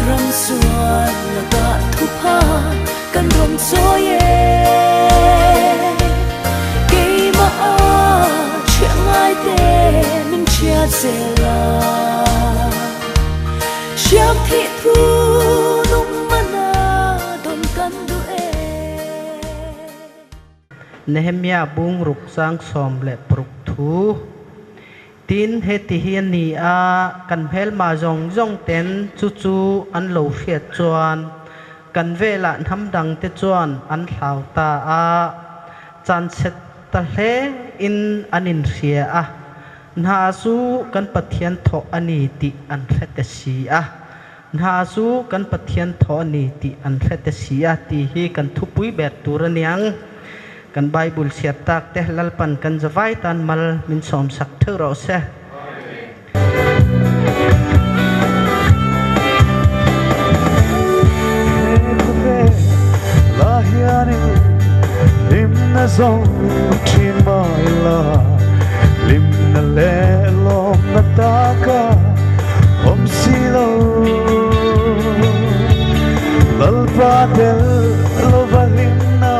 Ram sual lakah thupha kan rawn chawi e. Keimah a chhiah ngai te min chhiat zel a. Hriam thih thu nung mana dawn kan duh e. Nehemia bung ruk chang 16 thu. Tin, heti hi a ni a, kan hmelma zawng zawng ten chu chu an lo hriat chuan kan velah hnam dang te chuan an hlau ta a, chanchhe ta hle in an inhria a, hna chu kan Pathian thawh a ni tih an hre te si a, hna chu kan Pathian thawh a ni tih an hre te si a tih hi kan thupui ber tur a niang. Kan Bible chhiar tak te Lalpan kan zavai tan mal min sawmsak theuh rawh se. He khawvel lah hianin hlimna zawng thin mai la, hlimna leh lawmna taka awm si lo. Lalpa tel lova hlimna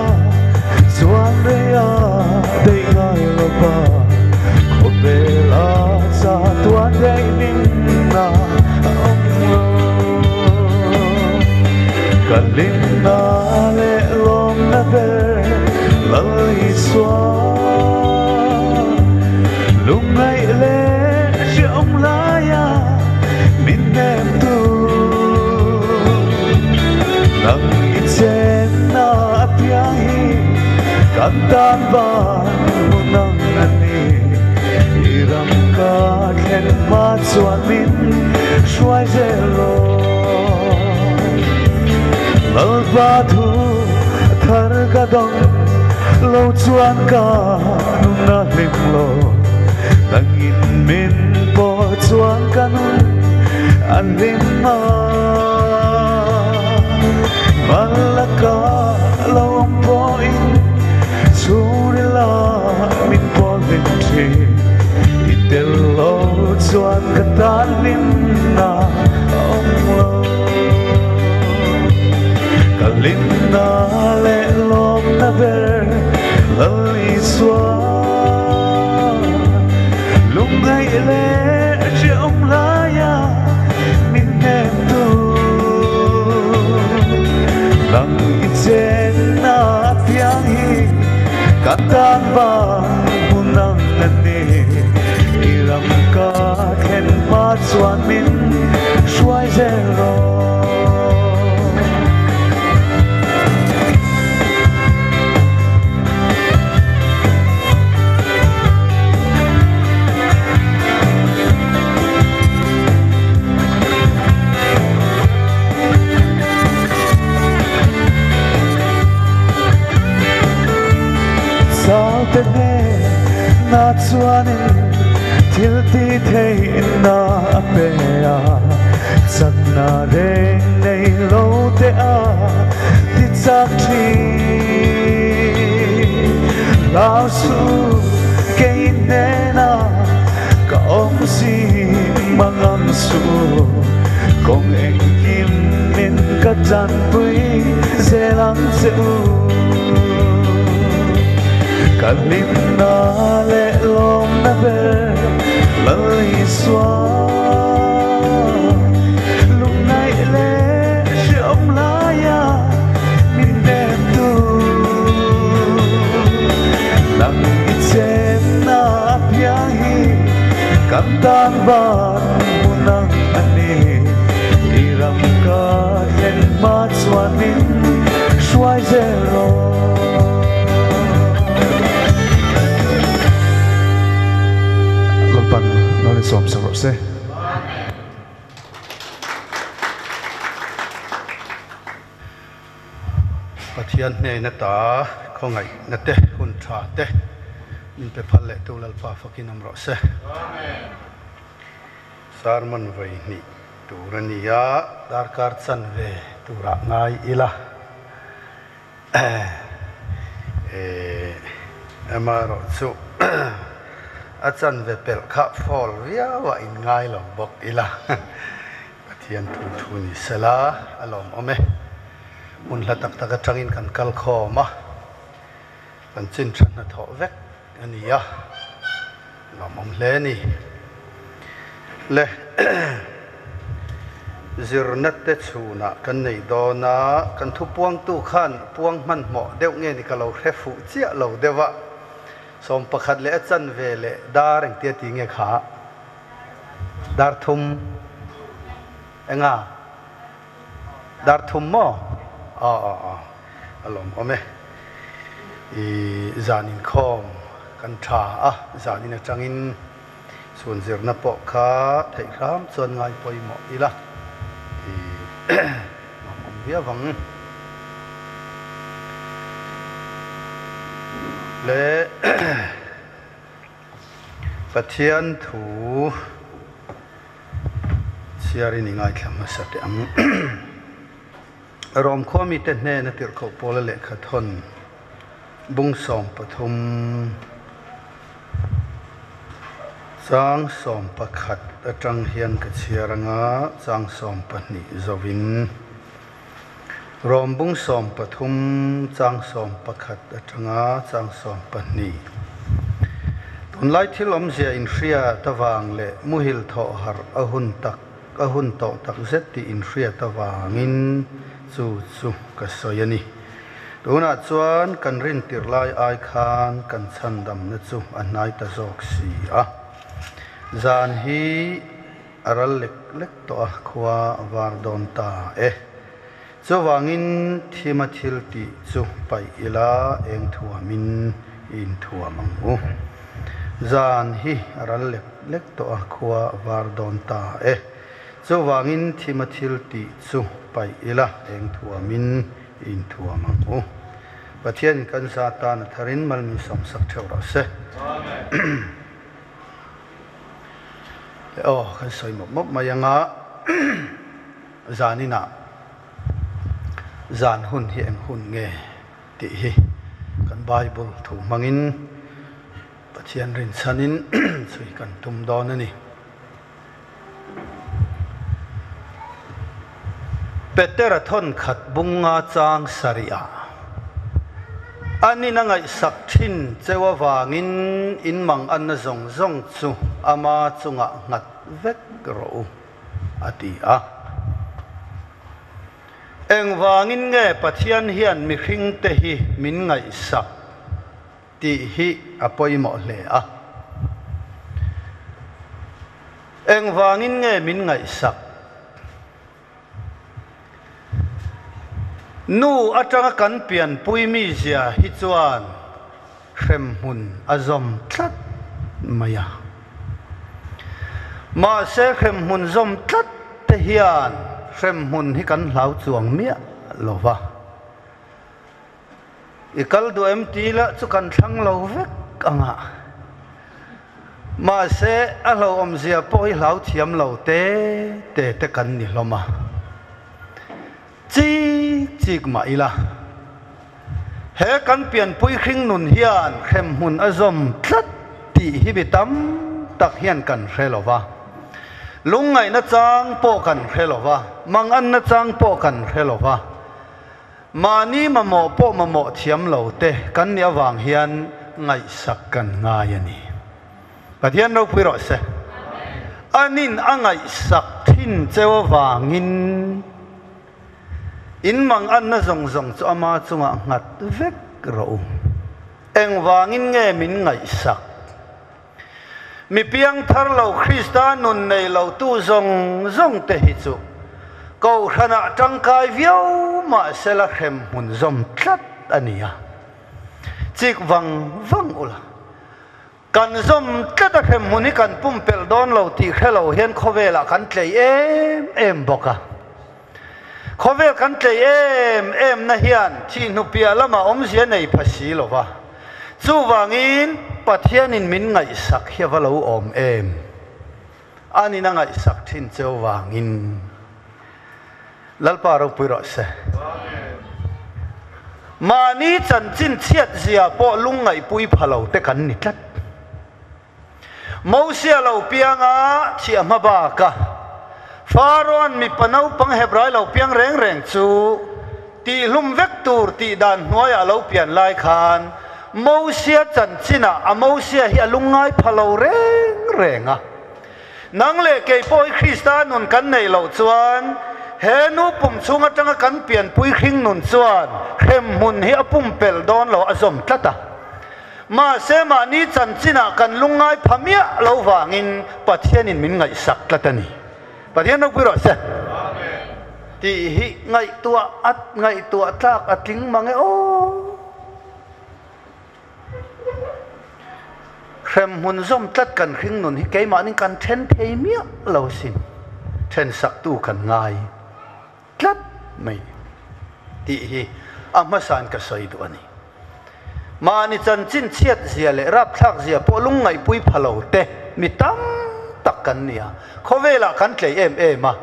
chuan rei a deih ngai lova, khawvel a chatuan daih hlimna a awm lo. Ka hlimna leh lawmna ber Lal Isua, lungngaih leh hrehawm laia min hnem tu. Nang i chenna apiang hi kan tan van hmun ang a ni. I ram ka thlen hma chuan min hruai zel rawh. Lalpa thu thar ka dawng lo chuan ka nun a hlim lo. Nangin min pawh chuan ka nun a hlim a. Malaka lo awm pawhin chhungrila min pawl hlim thin. I tel lo chuan ka tan hlimna a awm lo. Ka hlimna leh lawmna ber Lal Isua, lungngaih leh hrehawm laia min hnem tu. Nang i chenna apiang hi ka tan van hmun ang a ni. I ram ka thlen hma chuan min hruai zel rawh. Saute hnena chuanin thil ti theihna a pe a, chakna reng nei lo te a ti chak thin. Hlau suh kei hnena ka awm si mangang suh, kawng engkim min ka tanpui zel ang che u. Ka hlimna leh lawmna ber Lal Isua, lungngaih leh hrehawm laia min hnem tu. Nang i chenna apiang hi kan tan van hmun ang a ni. I ram ka thlen hma chuan min hruai zel rawh. Lalpan lo in sawm sak rawh se. Pathian hnena ta khawngaihna te, hun tha te min pe phal leh tu Lalpa fakin awm rawh se. Sermon vawi hnih tur a ni a, darkar chanve turah ngai ila. Amaherawhchu a chanve pelh kha fall viau a in ngai lo bawk ila. Pathian thu thu ni sela a lawmawm e. Hmun hla tak tak atangin kan kal khawm a, kan chin tha hnathawh vek a ni a, lawmawm hle a ni. Le zirna te chhunah kan nei dawn a, kan thupuangtu khan puang hmanhmawh deuh nge ni ka lo hre fuh chiah lo deuh a. 11 leh a chanve leh dar engtia ti nge kha? Dar thum enga? Dar thum maw? Aw aw aw a lawmawm e. I zan inkhawm kan tha a, zan in atangin chhun zirna pawh kha theih hram chuan ngai pawimawh ila i lawmawm viau ang. Le Pathian thu chhiarin i ngaithla hmasa teh ang. Rom khua mite hnena tirhkoh Paula lehkha thawn bung 13 chang 11 atang hian ka chhiar anga chang 12 zovin Rom bung 13 chang 11 atanga chang 12. Tunlai thil awmzia inhriat avang leh muhil thawh harh a hun tak a hun tawh tak zet tih inhriat avangin chu chu ka sawi a ni. Tunah chuan kan rintirh lai ai khan kan chhandamna chu a hnai ta zawk si a. Zan hi a ral lek lek tawh a, khua a var dawn ta e. Chuvangin thima thil tih chu paih ila eng thuamin i inthuam ang u. Zan hi a ral lek lek tawh a, khua a var dawn ta e. Chuvangin thima thil tih chu paih ila eng thuamin i inthuam ang u. Pathianin kan za tan a tharin mal min sawmsak theuh rawh se. Amen. Aw, kan sawi mawp mawp mai anga zaninah zan hun hi eng hun nge tih hi kan Bible thu hmangin Pathian rinchhanin chhui kan tum dawn a ni. Petera thawnkhat bunga chang sarihah Anin a ngaihsak thin cheu avangin in mang anna zawng zawng chu ama chungah nghat vek rawh u, a ti a. Engvangin nge Pathian hian mihringte hi min ngaihsak? Tih hi a pawimawh hle a. Engvangin nge min ngaihsak? Nu atanga kan pianpui mizia hi chuan hremhmun a zawm tlat mai a. Mahse hremhmun zawm tlat te hian hremhmun hi kan hlau chuang miah lo va. I kal duh em ti lah chu kan thlang lo vek ang a. Mahse, a hlauhawmzia pawh hi hlau thiam lo te te te kan ni hlawm a. Chik chik mah ila, he kan pianpui hring nun hian hremhmun a zawm tlat tih hi mi tam tak hian kan hre lo va. Lungngaihna chang pawh kan hre lo va, manganna chang pawh kan hre lo va. Mahni mamawh pawh mamawh thiam lo te kan nih avang hian ngaihsak kan ngai a ni. Pathian ropui rawh se. Anin a ngaihsak thin cheu avangin in manganna zawng zawng chu ama chungah nghat vek rawh u. Engvangin nge min ngaihsak? Mi piangthar lo Krista nun nei lo tu zawng zawng te hi chu Kohhranah tangkai viau mah sela hrem hmun zawm tlat a ni a. Chik vang vang ula, kan zawm tlat a hrem hmun hi kan pumpelh dawn lo tih hre lo hian khawvelah kan tlei em em bawk a. Khawvel kan tlei em em na hian thihnu piah lamah awmzia nei pha si lo va, chuvangin Pathianin min ngaihsak hi a va lo awm em? Anin a ngaihsak thin cheu vangin Lalpa ropui rawh se. Mahni chanchin chhiat zia pawh lungngaihpui pha lo te kan ni tlat. Mosia lo pianga thiah hma baka. Pharaoh-a'n mipa naupang Hebrai lo piang reng reng chu tihhlum vek tur tih dan hnuaiah a lo pian lai khan Mosia chanchinah a Mosia hi a lungngai pha lo reng reng a. Nang leh kei pawh hi Krista nun kan neih loh chuan he nu pum chhung atanga kan pianpui hring nun chuan hremhmun hi a pumpelh dawn lo a zawm tlat a. Mahse mahni chanchinah kan lungngai pha miah lo vangin Pathianin min ngaihsak tlat a ni. Pathian ropui rawh se. Tih hi ngaihtuah a ngaihtuah tlak a tling mang e aw. Hremhmun zawm tlat kan hring nun hi keimahnin kan then thei miah lo sin. Thensaktu kan ngai tlat mai tih hi a hmasain ka sawi duh a ni. Mahni chanchin chhiat zia leh rapthlak zia pawh lungngaihpui pha lo te mi tam tak kan ni a, khawvelah kan tlei em em a.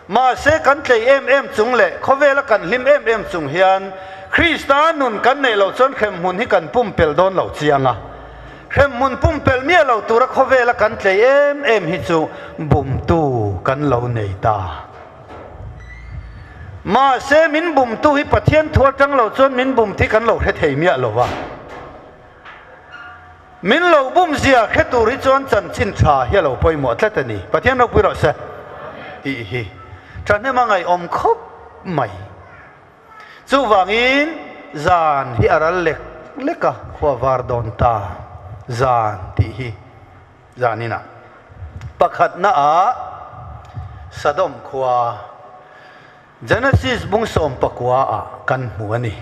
Mahse kan tlei em em chung leh khawvela kan hlim em em chung hian Krista nun kan neih loh chuan hremhmun hi kan pumpelh dawn lo chiang a. Hremhmun pumpelh miah lo tura khawvela kan tlei em em hi chu bumtu kan lo nei ta. Mahse, min bumtu hi Pathian thu atang lo chuan min bum tih kan lo hre thei miah lo va. Min lo bum zia hre tur hi chuan chanchin tha hi a lo pawimawh tlat a ni. Pathian ropui rawh se tih hi thahnem a ngaihawm khawp mai. Chuvangin zan hi a ral lek lek a, khua var dawn ta zan tih hi. Zaninah pakhatnaah Sodom khua Genesis bung 19 ah kan hmu a ni.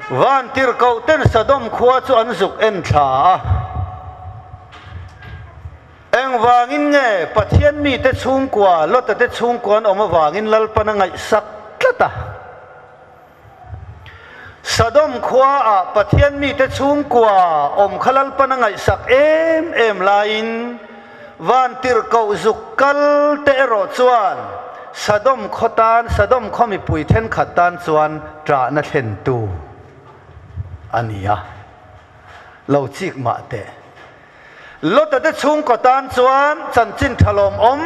Vantirhkohten Sodom khua chu an zuk en thla a. Engvangin nge Pathian mite chhungkua, Lota te chhungkua an awm avangin Lalpan a ngaihsak tlat a? Sodom khuaah Pathian mite chhungkua awm kha Lalpan a ngaihsak em em laiin vantirhkoh zuk kal te erawh chuan Sodom khaw tan, Sodom khaw mipui thenkhat tan chuan ṭahna thlentu a ni a, lo chik mah teh. Lota te chhungkaw tan chuan chanchin tha lawmawm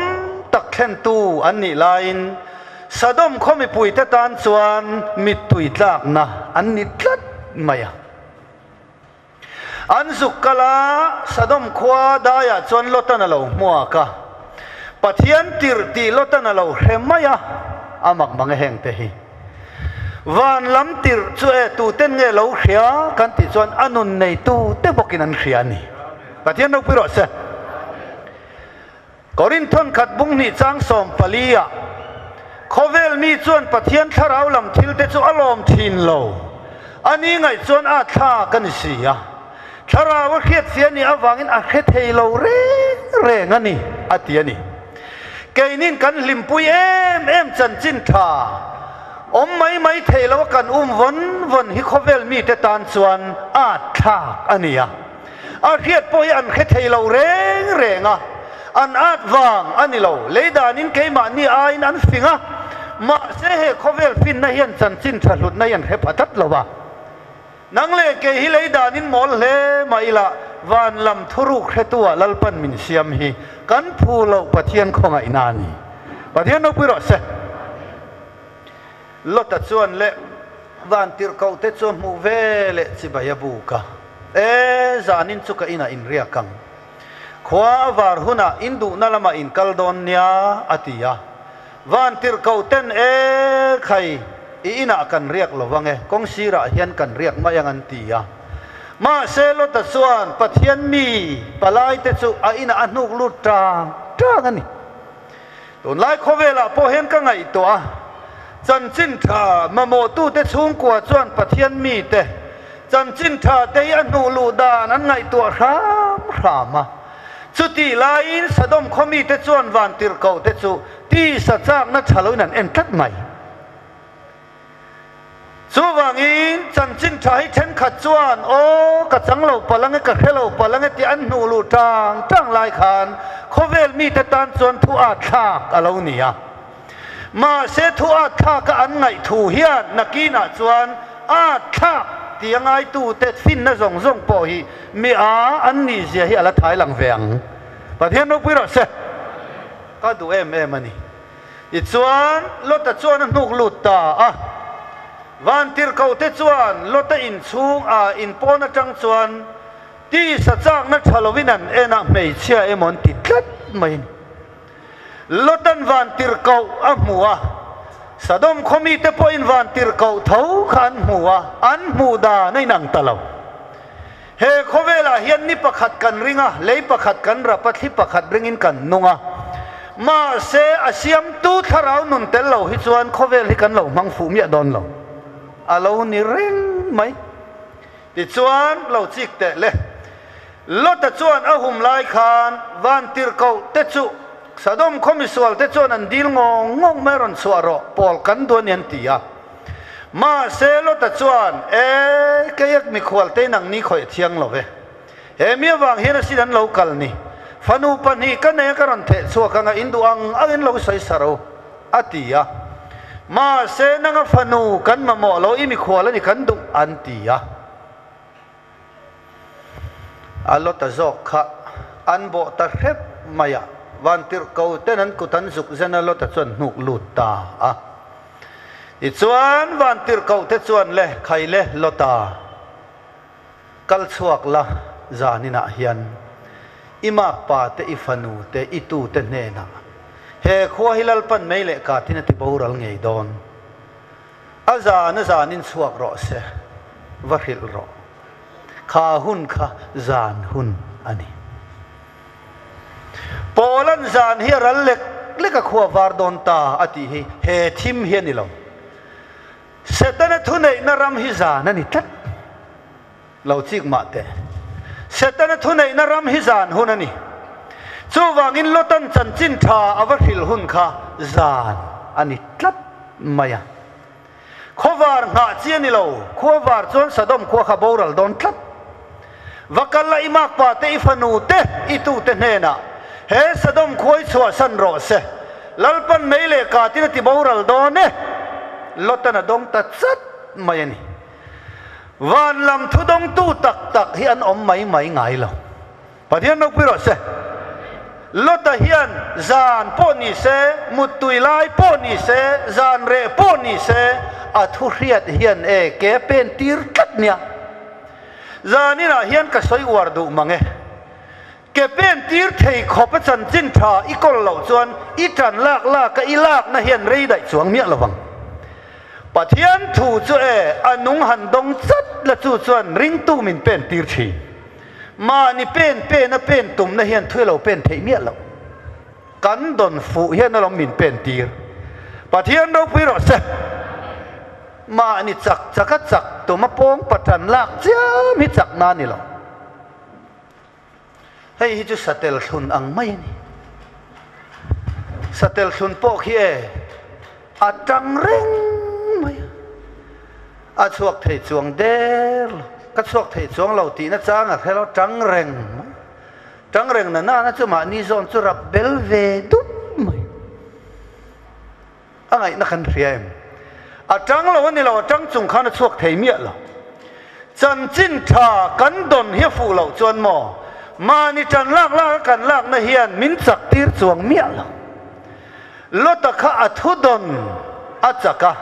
tak thlentu an nih laiin Sodom khaw mipuite tan chuan mittui tlakna an ni tlat mai a. An zuk kal a, Sodom khua daiah chuan Lotan a lo hmuak a. Pathian tirh tih Lotan a lo hre mai a, a mak mang e heng te hi. Van lam tirh chu e tuten nge lo hria kan tih chuan a nun neitu te bawkin an hria a ni. Pathian ropui rawh se. Korinthon khat bung hnih chang 14 ah khawvel mi chuan Pathian thlarau lam thil te chu a lawm thin lo. A ni ngaih chuan a thla ka ni si a. Thlarau a hriat si a nih avangin a hre thei lo reng reng a ni a ti a ni. Keinin kan hlimpui em em chanchin tha awm mai mai thei lo a kan um vawn vawn hi khawvel mite tan chuan a thlak a ni a. A hriat pawh hi an hre thei lo reng reng a, an at vang a ni lo. Lei danin keimahni aiin an fing a, mahse he khawvel finna hian chanchin tha hlutna hi an hre pha tlat lo a. Nang leh kei hi lei danin mawl hle mah ila, van lam thuruk hretu-ah Lalpan min siam hi kan phu loh Pathian khawngaihna a ni. Pathian ropui rawh se. Lota chuan leh van tirhkohte chu a hmuh ve leh chibai a buk a, E, zanin chu ka inah inriak ang. Khua a var hunah in duhna lamah in kal dawn nia, a ti a. Van tirhkohten, E khai, i inah kan riak lo vang e, kawng sirah hian kan riak mai ang an ti a. Mahse Lota chuan Pathian mi palaite chu a inah a hnuk lut tang tang a ni. Tunlai khawvelah pawh hian ka ngaihtuah a, chanchin tha mamawhtute chhungkua chuan Pathian mite chanchin tha te hi a hnuh luh dan an ngaihtuah hram hram a. Chutih laiin Sodom khaw mite chuan van tirhkohte chu tisa chakna tha loin an en tlat mai. Chuvangin chanchin tha hi thenkhat chuan, Aw, ka chang lo palh ange, ka hre lo palh ange tih an hnuh luh tang tang lai khan khawvel mite tan chuan thu at thlak a lo ni a. Mahse thu at thlaka an ngaih thu hian nakinah chuan at thlak tih a ngaitute finna zawng zawng pawh hi mi a an nihzia hi a la thai lang ve ang. Pathian ropui rawh se. Ka duh em em a ni. Tichuan, Lota chuan a hnuk lut ta a. Vantirhkohte chuan Lota inchhung ah inpawn atang chuan tisa chakna tha lovin an en a, hmeichhia emaw an ti tlat mai a ni. Lotan vantirhkoh a hmu a, Sodom khaw mite pawhin vantirhkoh tho kha an hmu a, an hmuh dan a inang ta lo. He khawvelah hian ni pakhat kan ring a, lei pakhat kan rap a, thli pakhat ringin kan nung a. Mahse, a siamtu thlarau nun tel lo hi chuan khawvel hi kan lo hmang fuh miah dawn lo. A lo ni reng mai. Tichuan, lo chik teh le. Lota chuan a hum lai khan vantirhkoh te chu Sodom khaw misual te chuan an dil ngawng ngawng mai rawn chhuah rawh, pawl kan duh a ni an ti a. Mahse, Lota chuan, E, keiak mikhual te nang ni khawih thiang lo ve. He mi avang hian asin an lo kal ni. Fanu pahnih ka nei a ka rawn theh chhuak anga in duh ang ang in lo sawi sa ro, a ti a. Mahse, nanga fanu kan mamawh lo i mikhual a ni kan duh, an ti a. A Lota zawk kha an bawh ta hrep mai a, vantirhko ten an kut an zuk zen a Lota chuan hnuk lut ta a. Tichuan vantirhkoh te chuan le khai le Lota kal chhuak la zaninah hian i makpa te i fanu te i tu te hnenah he khua hi Lalpan mei leh katin a ti boral ngei dawn. A zan a zanin chhuak rawh se, va hrilh rawh. Kha hun kha zan hun a ni. Paula'n zan hi a ral lek lek a khua var dawn ta a tih hi he thim hi a ni lo. Setana thuneihna ram hi zan a ni tlat. Lo chik mah teh. Setana thuneihna ram hi zan hun a ni. Chuvangin Lotan chanchin tha a va hrilh hun kha zan a ni tlat mai a. Khawvar nghah chi a ni lo, khuavar chuan Sodom khua kha boral dawn tlat. Va kal la i makpa te, i fanu te, i tute hnenah he Sodom khua i chhuahsan rawh se. Lalpan mei leh katin a ti boral dawn e. Lotan a dawng ta chat mai a ni. Van lam thudawngtu tak tak hi an awm mai mai ngai lo. Pathian ropui rawh se. Lota hian zan pawh ni se, muttui lai pawh ni se, zan reh pawh ni se, a thu hriat hian e ke pen tir tlat nia. Zaninah hian ka sawi uar duh mang e. Ke pen tir thei khawp a chanchin tha i kawl loh chuan i tan lak lak a i lakna hian rei daih chuang miah lovang. Pathian thu chu e a nung han dawng chat la chu chuan ringtu min pen tir thin. Mahni pen pen a pen tumna hian thu lo pen theih miah loh. Kan dawn fuh hian alawm min pen tir. Pathian ropui rawh se. Mahni chak chak a chak tum a pawng patan lak chiam hi chakna a ni lo. Hei hi chu satel thlun ang mai a ni. Satel thlun pawh khi e a tang reng mai a. A chhuak thei chuang der lo. Ka chhuak thei chuang lo tihna chang a hre lo, tang reng mai. Tang reng na nana chu mahni zawn chu rap bel ve dup mai. A ngaihna kan hria em? A tang lo a ni lo, a tang chung khan a chhuak thei miah lo. Chanchin tha kan dawn hi a fuh loh chuan maw, mahni tan lak lak a kan lakna hian min chak tir chuang miah lo. Lota kha a thu dawn a chak a,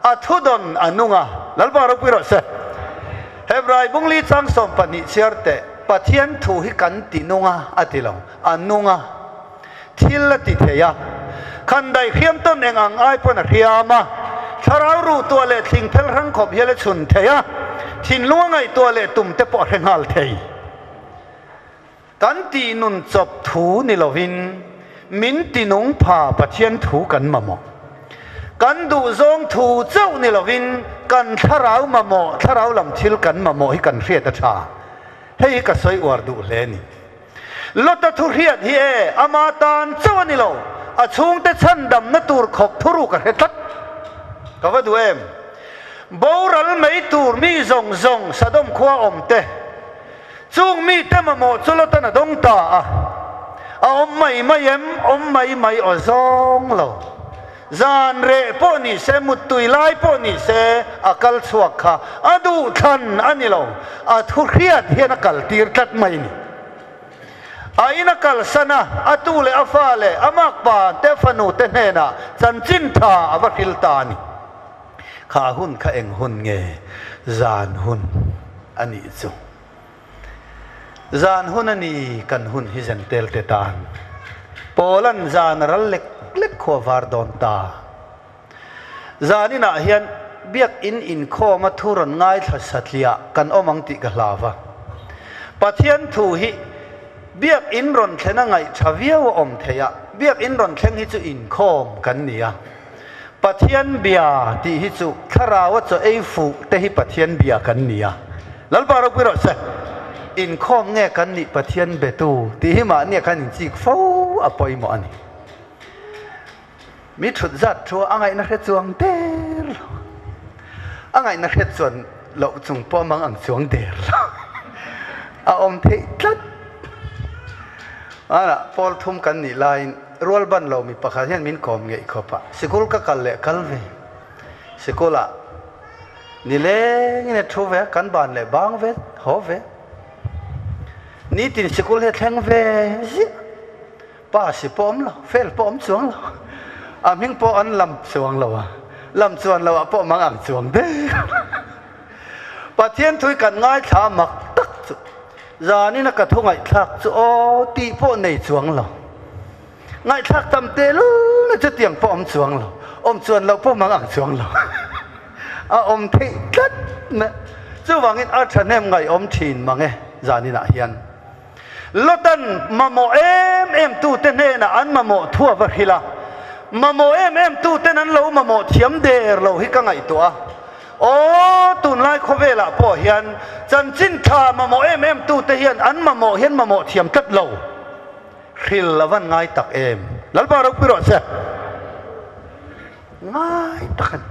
a thu dawn a nung a, Lalpa ropui rawh se. Hebrai bungli chang 12 chhiar teh, Pathian thu hi kan ti nung a, a ti lo, a nung a. Thil a ti thei a, khan daih hriam tawn eng ang ai pawn a hriam a, thlarau ruh tuah leh thling phel hrang khawp hial a chhun thei a, thinlung a ngaihtuah leh tum te pawh a hre nghal thei. Kan tih nun chawp thu ni lovin min ti nung pha Pathian thu kan mamawh. Kan duhzawng thu chauh ni lovin kan thlarau mamawh, thlarau lam thil kan mamawh hi kan hriat a tha. Hei hi ka sawi uar duh hle a ni. Lota thu hriat hi e, ama tan chauh a ni lo, a chhungte chhandamna tur khawp thuruk a hre tlat. Ka va duh em? Boral mai tur mi zawng zawng Sodom khua awm te, chung mite mamawh chu Lotan a dawng ta a, a awm mai mai em? Awm mai mai aw zawng lo. Zan reh pawh ni se, muttui lai pawh ni se, a kal chhuak kha a duh thlan a ni lo, a thu hriat hian a kal tir tlat mai ni. A in a kalsan a, a tu leh a fa leh a makpa te fanu te hnenah chanchin tha a va hril ta a ni. Kha hun kha eng hun nge? Zan hun a nih chu. Zan hun a ni, kan hun hi zentel te tan. Pawlan zan a ral lek lek khua var dawn ta. Zaninah hian Biakinn inkhawma thu rawn ngaithla satliah kan awm ang tih ka hlau va. Pathian thu hi Biakinn rawn thlena ngaihtha viau a awm theih a, Biakinn rawn thleng hi chu inkhawm kan ni a. Pathian bia tih hi chu Thlarau a chaw ei fuh te hi Pathian bia kan ni a. Lalpa ropui rawh se. Inkhawm nge kan nih Pathian betu tih hi mahnia khan inchik fo a pawimawh a ni. Mi thut zat thu a ngaihna hre chuang der lo. A ngaihna hre chuan loh chung pawh mang ang chuang der lo. A awm theih tlat. Ana pawl thum kan nih laiin rual ban lo mi pakhat hian min kawm ngeih khawp a. Sikul ka kal leh kal ve. Sikulah nilengin a thu ve a, kan ban leh bang ve, haw ve. Nitin sikul hi a thleng ve ziah. Pa si pawh awm lo, fel pawh awm chuang lo, a hming pawh an lam chuang lo a, lam chuan lo ah pawh mang ang chuang der. Pathian thui kan ngaithla mak tak chu zanin a ka thu ngaihthlak chu aw tih pawh nei chuang lo. Ngaihthlak tam tehlul na chutiang pawh awm chuang lo, awm chuan lo pawh mang ang chuang lo. A awm theih tlat mai. Chuvangin a thahnem ngaihawm thin mang e zanin ah hian. Lotan mamawh em em tute hnenah an mamawh thu a va hrilh a, mamawh em em tuten an lo mamawh thiam der lo hi ka ngaihtuah a. Aw, tunlai khawvelah pawh hian chanchin tha mamawh em em tute hian an mamawh hian mamawh thiam tlat lo. Hrilh a van ngai tak em? Lalpa ropui rawh se. Ngai tak a ni.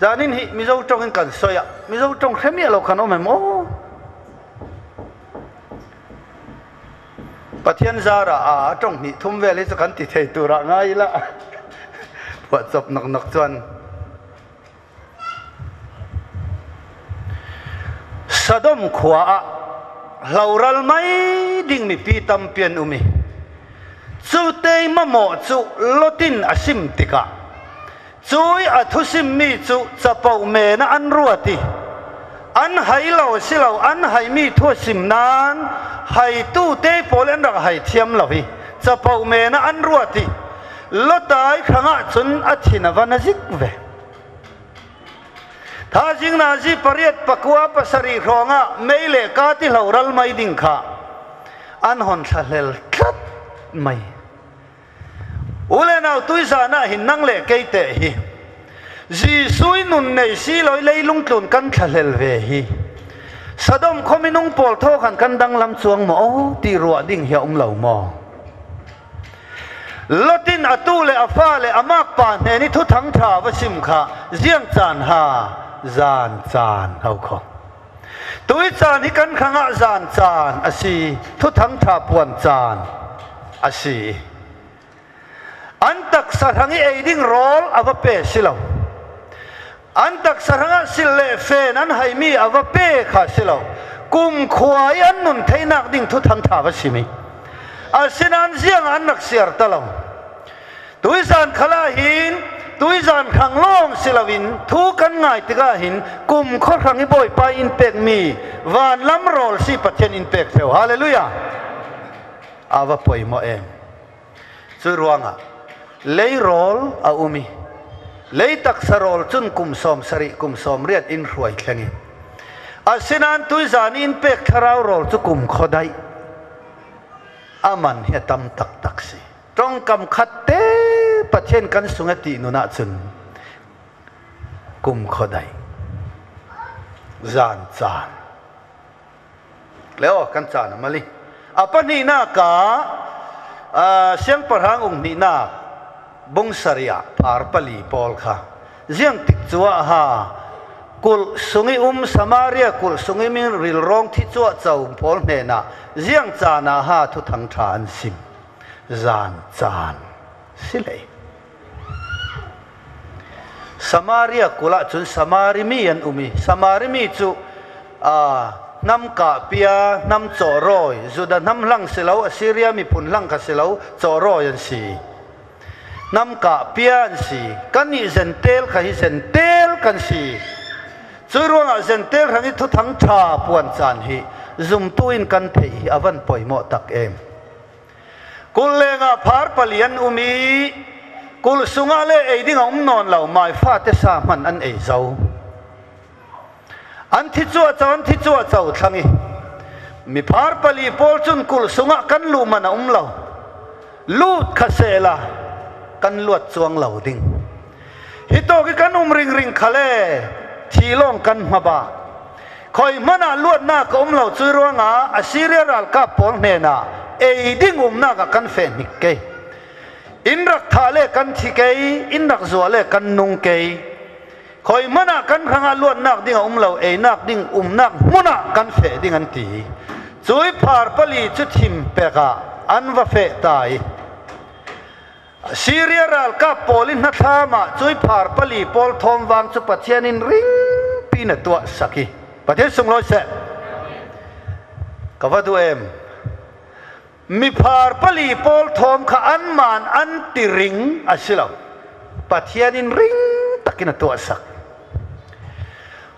Zanin hi Mizo tawngin kan sawi a, Mizo tawng hre miah lo kan awm em aw? Pathian zarah a a tawng hnih thum vel hi chu kan ti thei turah ngai ila phuah chawp nawk nawk chuan Sodom khua ah hloral mai ding mipi tampi an um i cu tei mamawh cu Lot-in a sim tikah Cui a thusimmi cu capo men ah an ruat i an hai lo si lo an haimi thu a sim nain haitu te pawl an rak hai thiam lo i capo men ah an ruat i lotai hrangah cun a thin a van a zik ve. Thazing nazi pariat pakua pasarih hrawngah mei le ka ti hloral mai ding kha an hon thlahlel tlat mai. U le nau tuizan ah hin nang le kei teh hi Jesuh i nun nei si lo i leilung tlun kan thlahlel ve hi Sodom khaw minung pawl thaw khan kan danglam chuang maw aw ti ruah ding hi a um lo maw? Lot in a tu le a fa le a makpa hnen i thuthang tha va sim kha ziang caan ha zan caan hau kho. Tui caan hi kan hrangah zan caan a si, thuthang ṭha puan caan a si. An taksa hrang i ei ding rawl a va pe si lo. An taksa hrangah sil le fen an haimi a va pe kha si lo. Kum khua i an nun theinak ding thuthang ṭha va simi. Asinain ziang an rak siar ta lo. Tuizan khal ah hin tuizan hrang lawng si loin thu kan ngai tikah hin kum khaw hrang i Bawipa in pekmi van lam rawl si Pathian in pek theo. Hallelujah! A va poi maw em! Cu ruangah lei rawl a um i lei taksa rawl cun kum 70 kum 80 in hruai thleng i asinain tuizan in pek thlarau rawl cu kum khaw daih a man hi a tam taktak si. Tawngkam khat te Pathian kan sung a ti nun ahcun kum khodai zan caan leo kan caan a mali a pahnihnak ah siangpahrang ung hnihnak bung sarih ah phar pali pawl kha ziang tik cu ah ha kulh sung i um Samaria kulh sung i min rilrawng thi cuah co pawl hnenah ziang caan ah ha thuthang ṭha an sim zan caan si lei. Samaria kul ah cun Samari mi an um i Samari mi cu Hnam kahpia, hnam chawhrawi, Juda hnam hlang si lo, Assyria miphun hlang kha si lo, chawhrawi an si. Hnam kahpia an si. Kan nih Zentel kha hi Zentel kan si. Cui ruangah Zentel hrang i thuthang ṭha puan caan hi zumtu in kan theih hi a van poimawh tak em. Kul lengah phar pali an um i kul sungah le ei ding a um nawn lo, mai fate sa hmanh an ei zau. An thi cu a co, an thi cu a co thlang i mi phar pali pawl cun kulh sungah kan luh man a um lo. Lut kha sehla kan luat cuang lo ding. Hi tawk i kan um ringring kha le thi lawng kan hmaba. Khoi hmanh ah luatnak a um lo cui ruangah Assyria ralkap pawl hnenah ei ding umnak ah kan feh hnik kei. Inn rak thah le kan thi kei, inn rak zua le kan nung kei. Khoi hmanh ah kan hrangah luatnak ding a um lo, einak ding umnak hmun ah kan feh ding an ti. Cui phar pali cu thim pek ah an va feh ta i Syria ralkap pawl i hnathlam ah cui phar pali pawl thawmvang cu Pathian in ringpi na tuah sak i Pathian sunglawi seh. Ka va duh em. Miphar pali pawl thawm kha anmah an ti ring a si lo. Pathian in ring takin a tuahsak.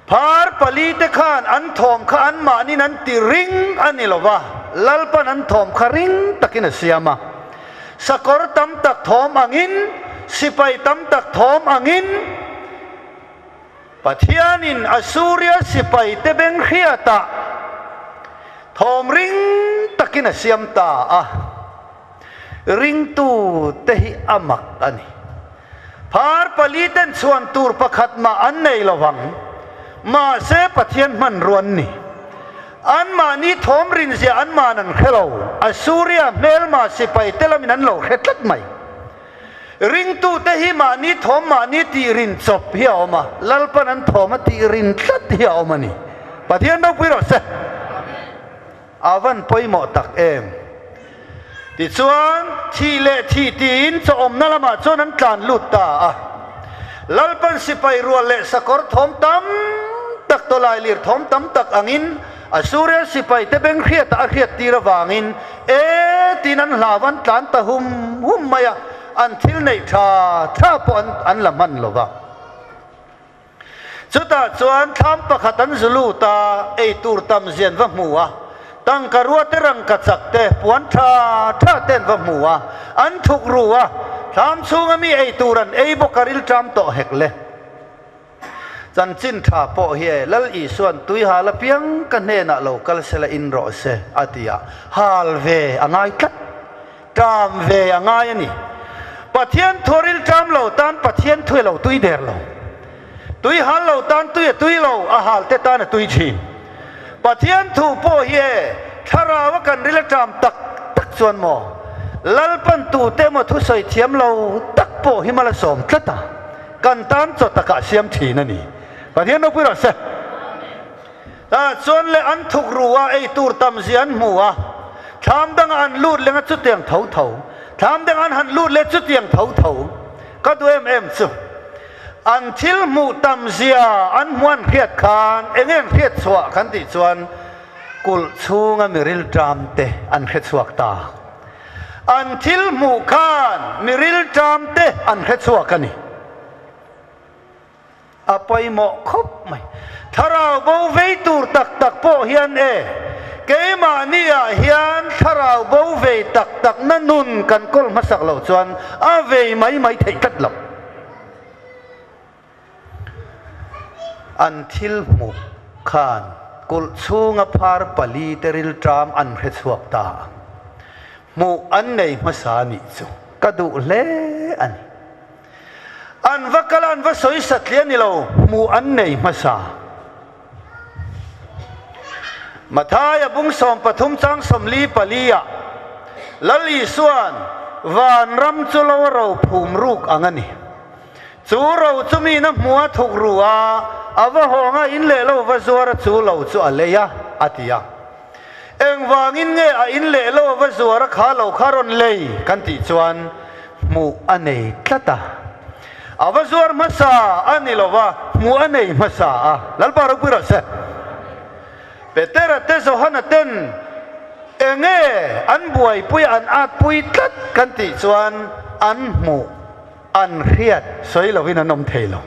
Phar pali te khan an thawm kha anmah nin an ti ring an i lo va, Lalpan an thawm kha ring takin a siam a. Sakawr tam tak thawm angin, sipai tam tak thawm angin, Pathian in Assuria sipai te beng hriatah thawm ring takin a siam ta a. Ringtu te hi a mak a ni. Phar pali ten chuan tur pakhat mah an nei lovang. Mahse Pathian hmanrua an ni. Anmahni thawm rinzia anmahn an hre lo. Assuria hmelma sipai te lamin an lo hre tlat mai. Ringtute hi mahni thawm mahni tih rin chawp hi a awm a, Lalpan an thawm a tih rin tlat hi a awm a ni. Pathian ropui rawh se. A van pawimawh tak em. Tichuan, thih leh thih tiin chawawmna lamah chuan an tlan lut ta a. Lalpan sipai rual leh sakawr thawm tam tak, tawlailir thawm tam tak angin Assuria sipaite beng hriatah a hriattir avangin e tiin an hlau an tlan ta hum hum mai a, an thil neih tha tha pawh an an la hman lo va. Chutah chuan thlam pakhat an zu lut a, ei tur tam zian va hmu a, tangka rua te rangka chak te, puan tha tha te an va hmu a, an thuk ru a, thlam chhunga mi ei tur an ei bawk a rilṭam tawh hek le. Chanchin tha pawh hi e, Lal Isua'n tui hal apiang ka hnenah lo kal sela in rawh se, a ti a. Hal ve a ngai tlat. Ṭam ve a ngai a ni. Pathian thuaril ṭam lo tan Pathian thu e lo tui der lo. Tui hal lo tan tui a tui lo, a hal te tan a tui ṭhin. Pathian thu pawh hi e, thlarau a kan ril a ṭam tak tak chuan maw, Lalpan tute emaw thusawi thiam lo tak pawh hi mal a sawm tlat a. Kan tan chaw takah siam thin a ni. Pathian ropui rawh se. Tah chuan leh an thuk ru a, ei tur tam zia an hmu a. Thlam dangah an lut leng a chutiang tho tho. Thlam dangah an han lut leh chutiang tho tho. Ka duh em em chu. An thil hmuh tam zia an hmuh an hriat khan eng eng hriat chhuah kan tih chuan kulh chhunga miril ṭam te an hre chhuak ta. An thil hmuh khan mi rilṭam te an hre chhuak a ni. A pawimawh khawp mai. Thlarau bo vei tur tak tak pawh hian e, keimahni ah hian thlarau bo vei tak tak na nun kan kawl hmasak loh chuan a vei mai mai theih tlat lo. An thil hmuh khan kulh chhunga phar pali te rilṭam an hre chhuak ta a, hmuh an nei hmasa nih chu ka duh hle a ni. An va kal a, an va sawi satliah ni lo, hmuh an nei hmasa. Mathaia bung 13 chang 44 ah Lal Isua'n vanram chu lo a ro phum ruk ang a ni. Chu ro chu mi na hmu a thuk ru a, a va hawng a, in leh lo va zuar a chu lo chu a lei a, a ti a. Engvangin nge a in leh lo a va zuar a kha lo kha rawn lei kan tih chuan hmuh a nei tlat a. A va zuar hmasa a ni lo va, hmuh a nei hmasa a. Lalpa ropui rawh se. Petera te Johana ten enge an buaipui an atpui tlat kan tih chuan an hmuh an hriat sawi lovin an awm thei lo.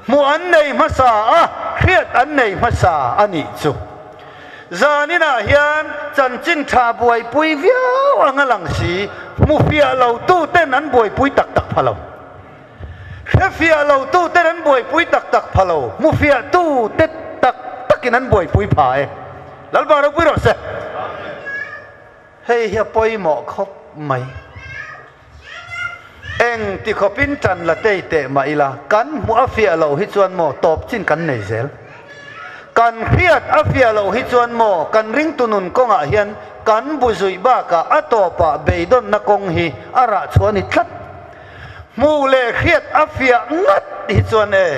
Hmuh an nei hmasa a, hriat an nei hmasa a nih chu. Zaninah hian chanchin tha buaipui viau anga lang si, hmu fiah lo tu ten an buaipui tak tak pha lo. Hre fiah lo tu ten an buaipui tak tak pha lo, hmu fiah tu te tak takin an buaipui pha e. Lalpa ropui rawh se. Hei hi a pawimawh khawp mai. Eng ti khawpin tan la tei teh mah ila, kan hmuh a fiah loh hi chuan maw tawp chin kan nei zel. Kan hriat a fiah loh hi chuan maw kan ringtu nun kawngah hian kan bu zuih bakah a tawpah beidawnna kawng hi a rah chhuah a ni tlat. Hmuh leh hriat a fiah ngat hi chuan e.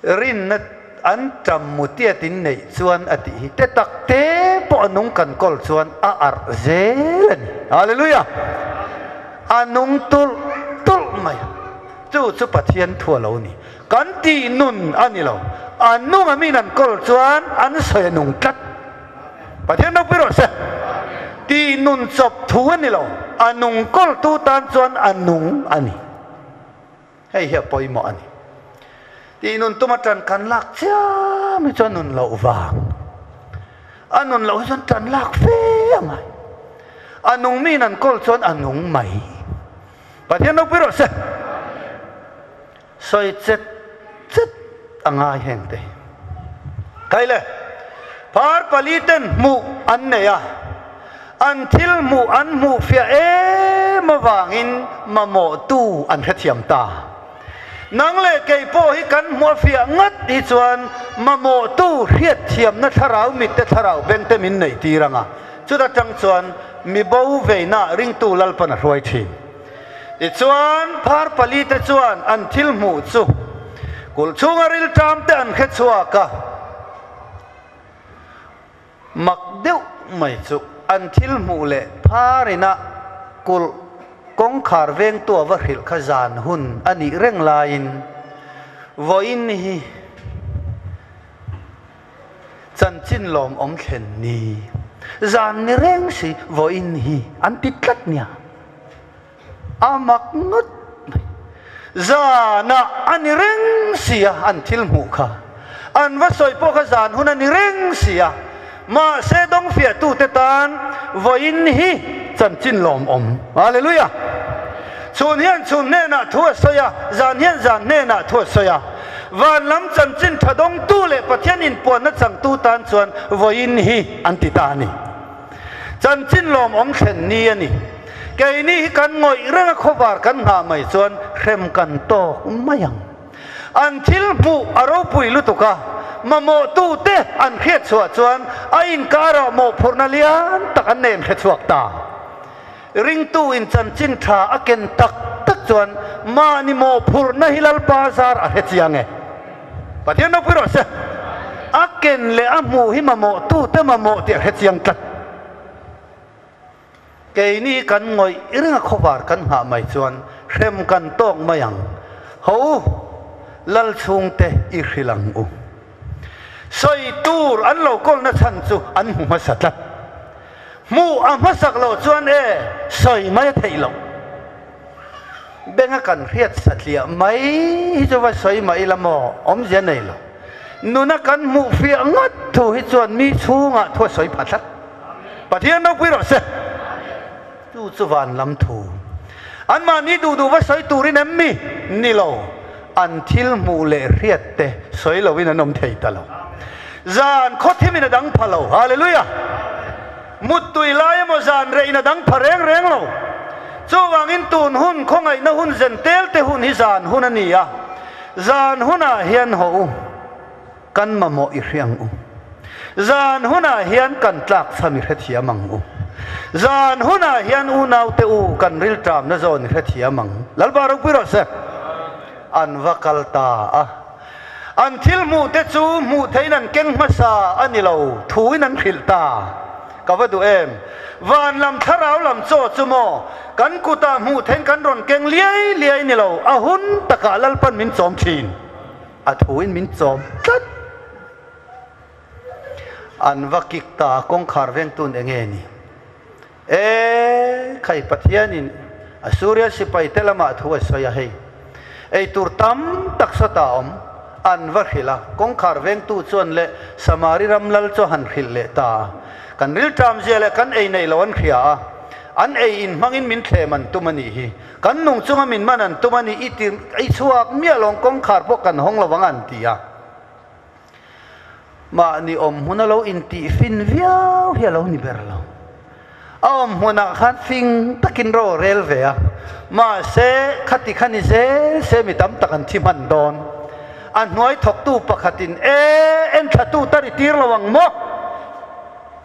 Rinna an tam mutiat in neih chuan a tih hi te tak te pawh a nung kan kawl chuan a arh zel a ni. Hallelujah! A nung tulh tulh mai a, chu chu Pathian thu a lo ni. Kan tih nun a ni lo, a nung a min an kawl chuan an sawi a nung tlat. Pathian ropui rawh se. Tih nun chawp thu a ni lo, a nung kawltu tan chuan a nung a ni. Hei hi a pawimawh a ni. Tih nun tuma tan kan lak chiam hi chuan nun loh vang. A nun loh hi chuan tan lak fe a ngai. A nung miin an kawl chuan a nung mai. Pathian ropui rawh se. Sawi chet chet a ngai heng te hi. Kai le, phar pali ten hmuh an nei a. An thil hmuh an hmuh fiah em avangin mamawhtu an hrethiam ta. Nang leh kei pawh hi kan hmuh a fiah ngat hi chuan mamawhtu hriatthiamna thlarau mitte thlarau bengte min neih tir ang a, chuta tang chuan mi bo veina ringtu Lalpan a hruai thin. Tichuan, phar palite chuan an thil hmuh chu kulh chhunga rilṭamte an hrechhuak a. Mak deuh mai chu an thil hmuh leh phar ina kulh kawngkhar vengtu a va hrilh kha zan hun a nih reng laiin vawiin hi chanchin lawmawm thlen ni zan ni reng si vawiin hi an ti tlat nia. A mak ngawt mai. Zanah a ni reng si a, an thil hmuh kha. An va sawi pawh kha zan hun a ni reng si a. Mahse dawngfiahtute tan vawiin hi chanchin lawmawm. Hallelujah! Chhun hian chhun hnenah thu a sawi a, zan hian zan hnenah thu a sawi a. Van lam chanchin tha dawngtu leh Pathian inpuanna changtu tan chuan vawiin hi an ti ta a ni. Chanchin lawmawm thlen ni a ni. Keini hi kan ngawih reng a khawvar kan nghah mai chuan hrem kan tawk mai ang. An thil hmuh a ropui lutuk a, mamawhtute an hriat chhuah chuan a inkarah mawhphurhna lian tak an nei an hre chhuak ta. Ringtu in chanchin tha a ken tak tak chuan mahni mawhphurhna hi Lalpa zar a hre chiang e. Pathian ropui rawh se. A ken leh a hmuh hi mamawhtute mamawh tih a hre chiang tlat. Keini kan ngawih ringa khawvar kan nghah mai chuan hrem kan tawk mai ang. Ho u, Lal chhungte i hrilh ang u. Sawi tur an lo kawlna chhan chu an hmu hmasa tlat. Hmuh a hmasak loh chuan e, sawi mai a theih loh. Benga kan hriat satliah mai hi chu va sawi mah ila maw, awmzia nei lo. Nuna kan hmuh fiah ngat thu hi chuan mi chhungah thu a sawi pha tlat. Pathian ropui rawh se. Chu chu van lam thu. Anmahni duh duh va sawi turin em mi? Ni lo. An thil hmuh leh hriat te sawi loin an awm thei ta lo. Zan khawthimin a dang pha lo. Hallelujah! Muttui lai emaw zan rehin a dang pha reng reng lo. Chuvangin tun hun khawngaihna hun zen tel te hun hi zan hun a ni a. Zan hunah hian haw u. Kan mamawh i hre ang u. Zan hunah hian kan tlak chhan i hrethiam ang u. Zan hunah hian unaute u kan rilṭamna zawn i hrethiam ang. Lalpa ropui rawh se. An va kal ta a. An thil hmuhte chu hmuh theihin an keng hmasa a ni lo, thuin an hrilh ta. Ka va duh em? Van lam thlarau lam chaw chu maw kan kutah hmuh theihin kan rawn keng liai liai ni lo, a hun takah Lalpan min chawm thin. A thuin min chawm tlat. An va kik ta a, kawngkhar vengtun enge ni? E, khai Pathianin Assuria sipaite lamah thu a sawi a, hei eitur tam tak sawta a awm, an va hrilh a, kawngkhar vengtu chuan leh Samari ram lal chu a han hrilh leh ta a, kan rilṭam zia leh kan ei neih loh an hria a, an ei in hmangin min thlem an tum a nih hi, kan nung chunga min man an tum a nih, i ti i chhuak miah lawng kawngkhar pawh kan hawng lovang an ti a. Mahni awm hmun a lo intih fin viau hi a lo ni ber lo. A awm hmunah khan fing takin ro a rel ve a, mahse khati kha ni zel se mi tam tak an thi hman dawn. A hnuai thawktu pakhatin, E, en thlatu ta ri tir lo ang maw?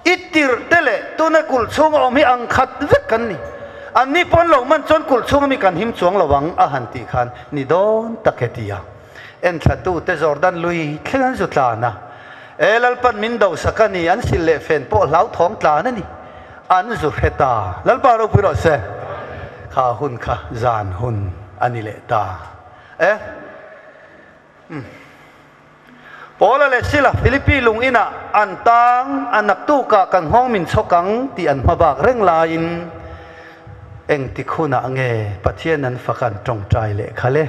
I tirh te leh tuna kulh chhunga awm hi ang khat vek kan ni. Anni pawn lo man chuan kulh chhunga mi kan him chuang lo ang, a han tih khan ni dawn tak e ti a. Enthlatute Jordan lui thleng an zu tlan a, E Lalpan min do sak a ni, an sil leh fen pawh hlauthawng tlan a ni, an zu hre ta. Lalpa ropui rawh se. Kha hun kha zan hun a ni leh ta e. Umm. Paula leh Sila Philippi lung inah an tang a, naktukah kan nghawng min chhawk ang tih an hmabak reng laiin engtik hunah nge Pathian an fak an tawngtai leh kha le?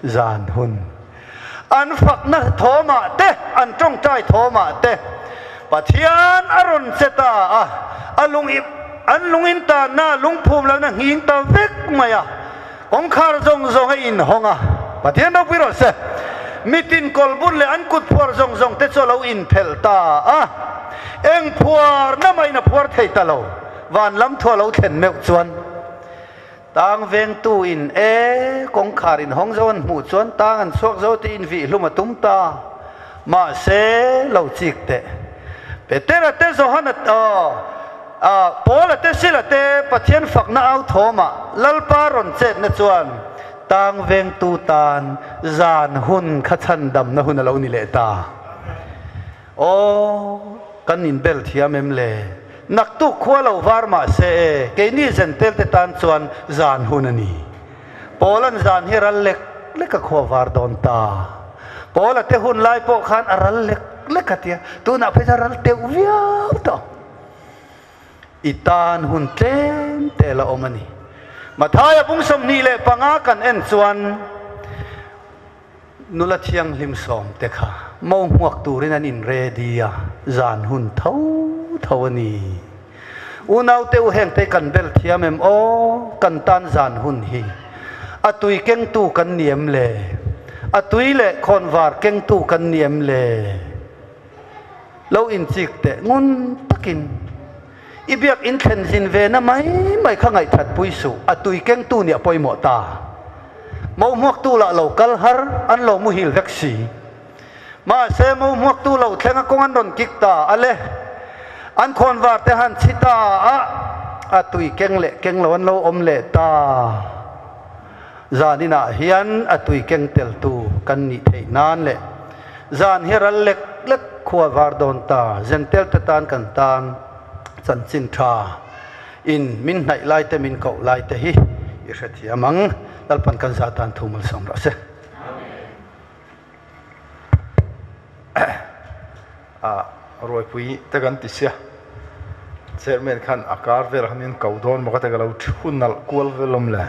Zan hun an fakna thawmah te, an tawngtai thawmah te Pathian a rawn che ta a, a lung an lung intanna lungphum lohna nghing ta vek mai a. Kawngkhar zawng zawng a inhawng a, Pathian ropui rawh se. Mitin kawlbun leh an kut phuar zawng zawng te chu a lo inphelh ta a, eng phuarna mahin a phuar thei ta lo. Van lam thu a lo thlen meuh chuan tang vengtu in e kawngkhar inhawng zo an hmuh chuan tang an chhuak zo tih invih hlum a tum ta. Mahse, lo chik teh. Petera te Johana aw, Paula te Sila te Pathian fakna au thawmah Lalpa rawn chetna chuan tang vengtu tan zan hun kha chhandamna hun a lo ni leh ta. Aw, kan inbel thiam em le? Naktuk khua lo var mahse e, keini zentel te tan chuan zan hun a ni. Paula'n zan hi ral lek lek a khua var dawn ta. Paula te hun lai pawh khan a ral lek lek a tia, tunah phei chuan ral teuh viau tawh. I tan hun tlem te la awm a ni. Mathaia bung 25 kan en chuan nula thianghlim sawm te kha mo hmuak turin an in ready a, zan hun tho tho a ni. Unaute u hengte kan bel thiam em aw, kan tan zan hun hi a tui kengtu kan ni em le? A tui leh khawnvar kengtu kan ni em le? Lo inchik teh ngun takin i biak in thlen zin ve na mai mai kha ngaihthat pui suh, a tui kengtu nih a pawimawh ta. Mo hmuaktu lah lo kal har, an lo muhil vek si. Mahse, mo hmuaktu lo thleng a kawng an rawn kik ta a le. An khawnvar te han chhi ta a, a tui keng leh keng lo an lo awm leh ta. Zan inah hian a tui keng teltu kan nih theih nan leh zan hi ral lek lek khua var dawn ta, zentel te tan kan tan chanchin tha in min hnaih lai te min koh lai te hi i hrethiam ang. Lalpan kan zah tan thu malsawm rawh se. A ruaipui te kan ti sia, chairman khan a kar vel khan min ko dawn maw ka ti ka lo thu nalh kual vel awm le.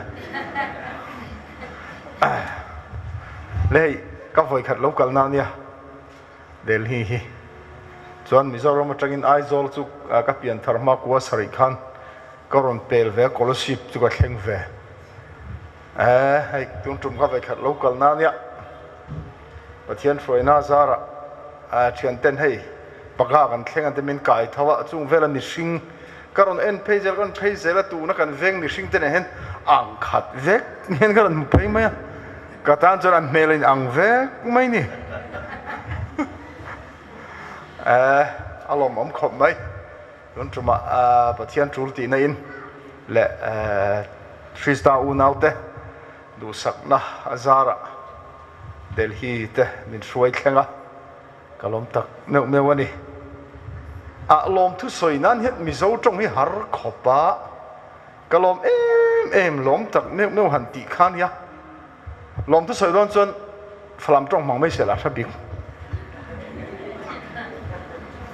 Le hei ka vawi khat lo kalna ania Delhi hi chuan Mizoram atangin Aizawl chu ka pian thar hma kua sarih khan ka rawn pel ve a Kolasib chu ka thleng ve. E, hei tun tum kha vekhat lo kalna ania. Pathian hruaina zarah thianten hei panga kan thleng ante min kai tho a, chung vela mihring ka rawn en phei zel ka rawn phei zel a, tuna kan veng mihring te nen hian ang khat vek hian ka rawn hmu phei mai a, ka tan chuan an hmel a in ang vek mai ni. E, a lawmawm khawp mai. Tun tumah Pathian tul tihna in leh Krista unaute duhsakna a zarah Delhi te min hruai thleng a, ka lawm tak meuh meuh a ni. A lawm thusawi nan hian Mizo tawng hi har khawp a, ka lawm em em lawm tak meuh meuh han tih kha nia. Lawm thusawi dawn chuan Falam tawng hmang mai sela hra bik.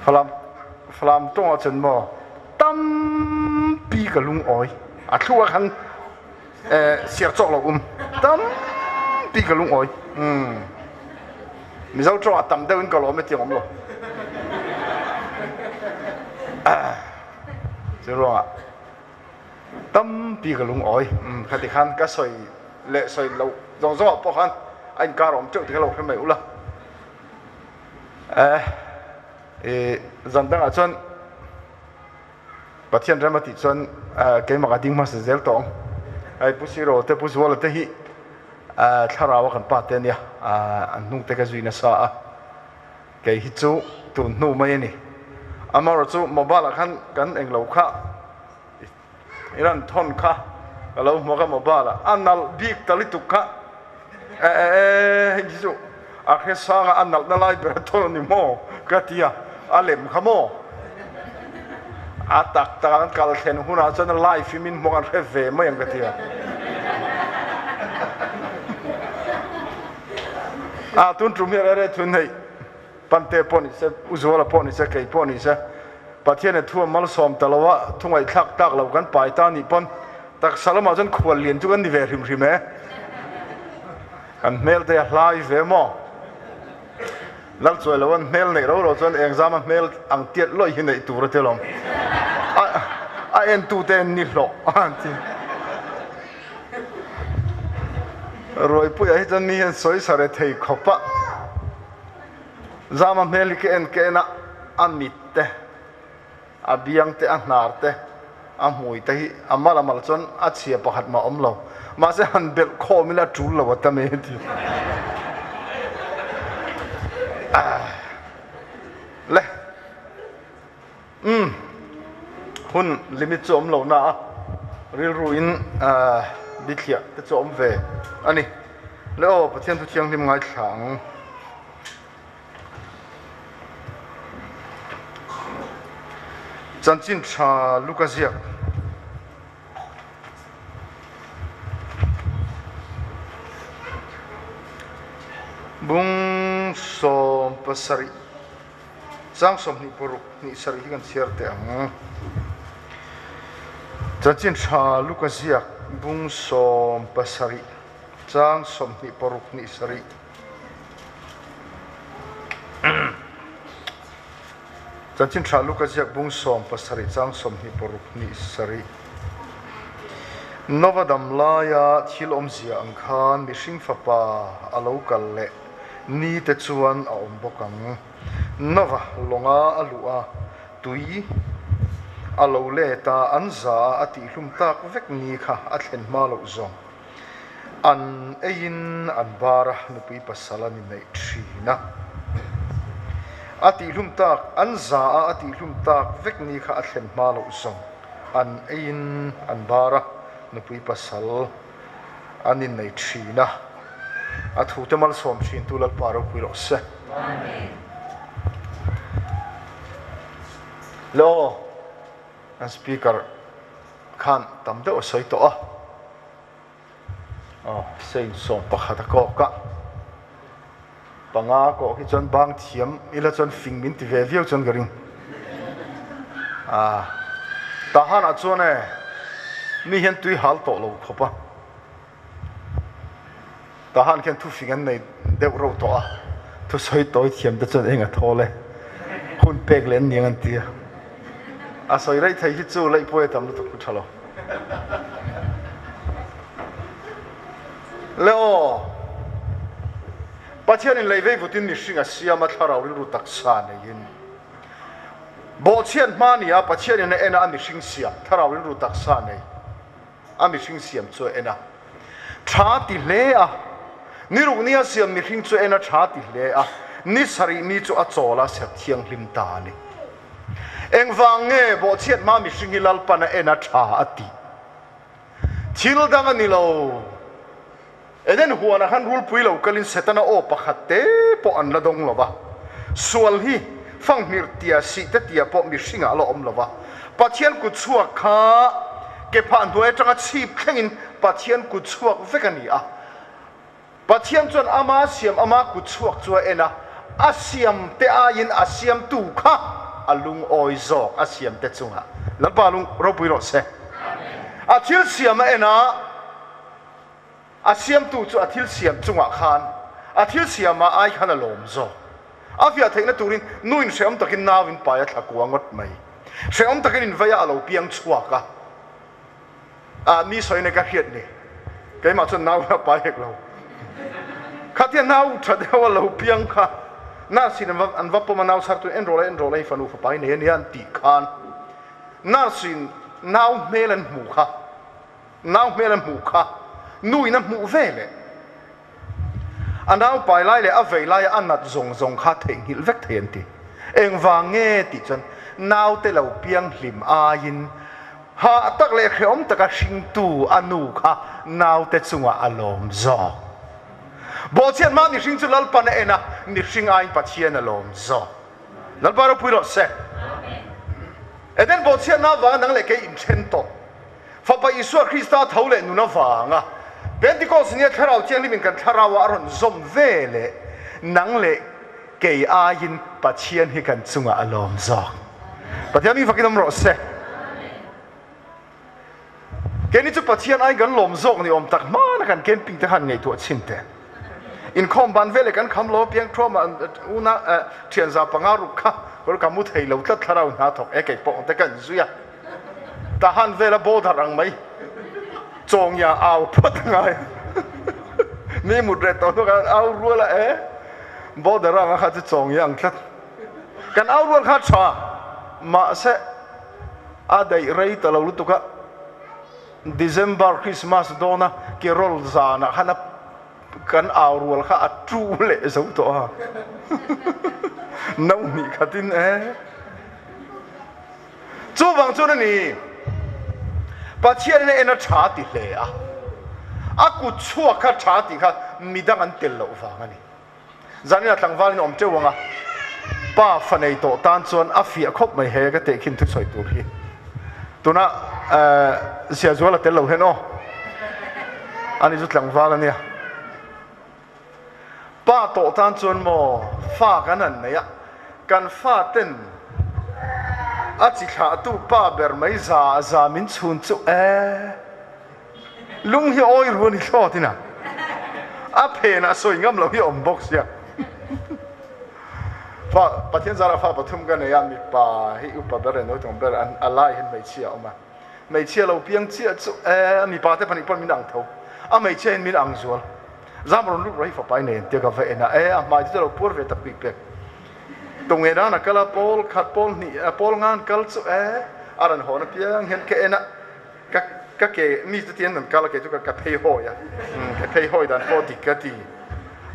Falam. Falam tawng ah cun maw tampi ka lungawi. A thlu ah khan siar cawk lo um. Tampi ka lungawi. Mizo tawng ah tam deuh in ka lawm e tiang um lo. Cu ruangah tampi ka lungawi. Khati khan ka soi le soi lo zong zong ah pawh khan an kar um teuh ti kha lo hrim mai ula. Eh zan dang ah cun Pathian rem a ti cun keimah ka ding hmasa zel tawng. Ai pu siro te pu zuala te hi thlarau a kan pa te nia an hnung te ka zui nasa a kei hi chu tun hnu mai ani amaro chu mobile ah khan kan englo kha iran thon kha ka lo hmu ka mobile ah a nalh bik ta lutuk kha e e e hei hi chu a hre sang a a nalh na lai ber a thawn ani maw ka ti a a lem kha maw a tak tak an kal thlen hunah chuan a live in min hmuh an hre ve mai ang ka ti a a tun tum hi a re thun hei Pante pawh ni se, U Zuala pawh ni se, kei pawh ni se, Pathian in thu a malsawm ta lo a, thu ngaihthlak tak lo kan pai ta nih pawn taksa lamah chuan khual lian chu kan ni ve hrim hrim e. Kan hmel te a hlai ve maw? Lal chuai lo an hmel neih ro ro chuan engzama hmel ang tiat lawih hi neih tur a ti alawm. A entu te an ni hlawh an ti. Ruaipuia hi chuan mi hian sawisa re thei khawp a. Zama hmel hi ka en ka en a, a mit te, a biang te, a hnar te, a hmui te hi a mal a mal chuan a chhia pakhat mah a awm lo. Mahse han belh khawm ila a tul lo a tam e ti. Le. Umm. Hun limit chu awm lo na a, rilru in bithliah te chu awm ve a ni. Le aw, Pathian thu thianghlim ngaithla ang. Chanchin tha Luka ziak. Bung 17. Chang 26 hnih sarih hi kan chhiar teh ang. Chanchin tha Luka ziak bung 17 chang 26 hnih sarih. Chanchin tha Luka ziak bung 17 chang 26 hnih sarih. Nova dam laia thil awmzia ang khan mihring fapa a lo kal leh Ni te chuan a awm bawk ang. Nova lawnga a luh a, tui a lo let a, an za a a tihhlum tak vek ni kha a thlen hma loh zawng. An eiin an bar a, nupui pasal a ni neih thin a. A tihhlum tak, an za a a tihhlum tak vek ni kha a thlen hma loh zawng. An eiin an bar a, nupui pasal. An innei thin a, a thute malsawm thintu Lalpa ropui rawh se. Le aw, an speaker khan tam deuh a sawi tawh a, aw sein 11 a kawk a, panga kawh khi chuan bang thiam ila chuan fing min ti ve viau chuan ka ring. Ah, tahan ah chuan e, mi hian tui hal tawh lo khawp a, tahan khian thu fing an nei deuh reuh tawh a, thusawi tawi thiam te chuan eng a thawl e, hun pek leh an niang an ti a, a sawi reih thei hi chu leih pawi a tam lutuk pu tha lo. Le aw, Pathianin lei veivutin mihring a siam a, thlarau rilru taksa neiin. Bawhchhiat hma nia Pathianin a en a, a mihring siam, thlarau rilru taksa nei, a mihring siam chu a en a, tha ti hle a. Ni ruk nia siam mihring chu a en a, tha ti hle a. Ni sarih mi chu a chawl a, serh thianghlim ta a ni. Engvang nge bawhchhiat hma mihring hi Lalpan a en a, tha a tih? Thil dang a ni lo. Eden huanah khan rulpui lo kalin Setana aw pakhat te pawh an la dawng lo va. Sual hi fanghmir tia sih te tia pawh mihringah a la awm lo va. Pathian kut chhuak kha ke phah hnuai atanga chhip thlengin Pathian kut chhuak vek a ni a. Pathian chuan ama siam ama kut chhuak chu a en a, a siam te aiin a siamtu kha. a lungawi zawk a siamte chungah Lalpa lung ropui rawh se. A thil siam a en a, a siamtu chu a thil siam chungah khan a thil siamah ai khan a lawm zawk. A fiah theihna turin nuin hrehawm takin nauin pai a thla kua ngawt mai. Hrehawm takin inveia a lo piang chhuak a. A mi sawina ka hriat ni. Keimah chuan nau hi a pai hek lo. Khatia nau tha deuh a lo piang kha nurse in an va pawm a, nau chhar tuin en rawh le, en rawh le, hei fanu fapa i nei a nia an tih khan nurse in nau hmel an hmuh kha, nau hmel an hmuh kha nu in a hmuh ve leh a nau pai lai leh a vei laia a nat zawng zawng kha theihnghilh vek thei an ti. Engvang nge tih chuan naute lo piang hlim aiin Hah tak leh hrehawm taka hringtu a nu kha naute chungah a lawm zawk. Bawhchhiat hma mihring chu Lalpan a en a, mihring aiin Pathian a lawm zawk. Lalpa ropui rawh se. Eden bawhchhiatna avanga nang leh kei inthen tawh. Fapa Isua Krista tho leh nun avanga Pentecost nia Thlarau Thianghlimin kan thlarauah a rawn zawm ve leh nang leh kei aiin Pathian hi kan chungah a lawm zawk. Pathian mi fakin awm rawh se. Keini chu Pathian aiin kan lawm zawk ni awm tak hmana kan camping te khan ngaihtuah chhin teh. Inkhawm ban veleh kan kham lo apiang thuama una thianza panga ruk kha kawr ka mu thei lo tlat thlarau hna thawk e kei pawh te kan zui a. Tahan vela border ang mai chawngya au phawt a ngai mi mut reh tawh hnu khan au rual a e border ang a kha chu chawngya ang tlat kan au rual kha tha mahse a daih rei ta lo lutuk a December Christmas dawna carol zanah khan a kan au rual kha a tu leh zo tawh a no hnih khatin e. Chuvang chuan a ni, Pathianin a en a tha ti hle a, a kut chhuak kha tha tih kha midang an tel loh vang a ni. Zanin a tlangvalin a awm teuh ang a, pa fa nei tawh tan chuan a fiah khawp mai he ka tehkhin thusawi tur hi. Tuna Ziazuala tel lo hian aw, ani chu tlangval a nia. Pa tawh tan chuan maw fa kan han nei a, kan fa ten a chi thlahtu pa ber mai za za min chhun chu e, lung hi awi ru a ni thlawt in a, a phenah sawi ngam lo hi a awm bawk sia. Fa Pathian zarah fa pathum ka nei a, mipa hi upa ber leh nautawng ber an a lai hian hmeichhia a awm a. Hmeichhia lo piang chiah chu e, mipa te pahnih pawn min ang tho, a hmeichhia hian min ang zual. Zam rawn lut rawh hi fapa i nei an tia ka va en a, e a hmai te chu a lo puar ve tak bik pek. Tunge dan a kal a, pawl khat, pawl hnih, pawl ngan kal chu e, a rawn hawn apiang hian ka en a, ka ka ke mi te tian an kal a, kei chu ka phei hawi a, ka phei hawi dan pawh dik ka ti.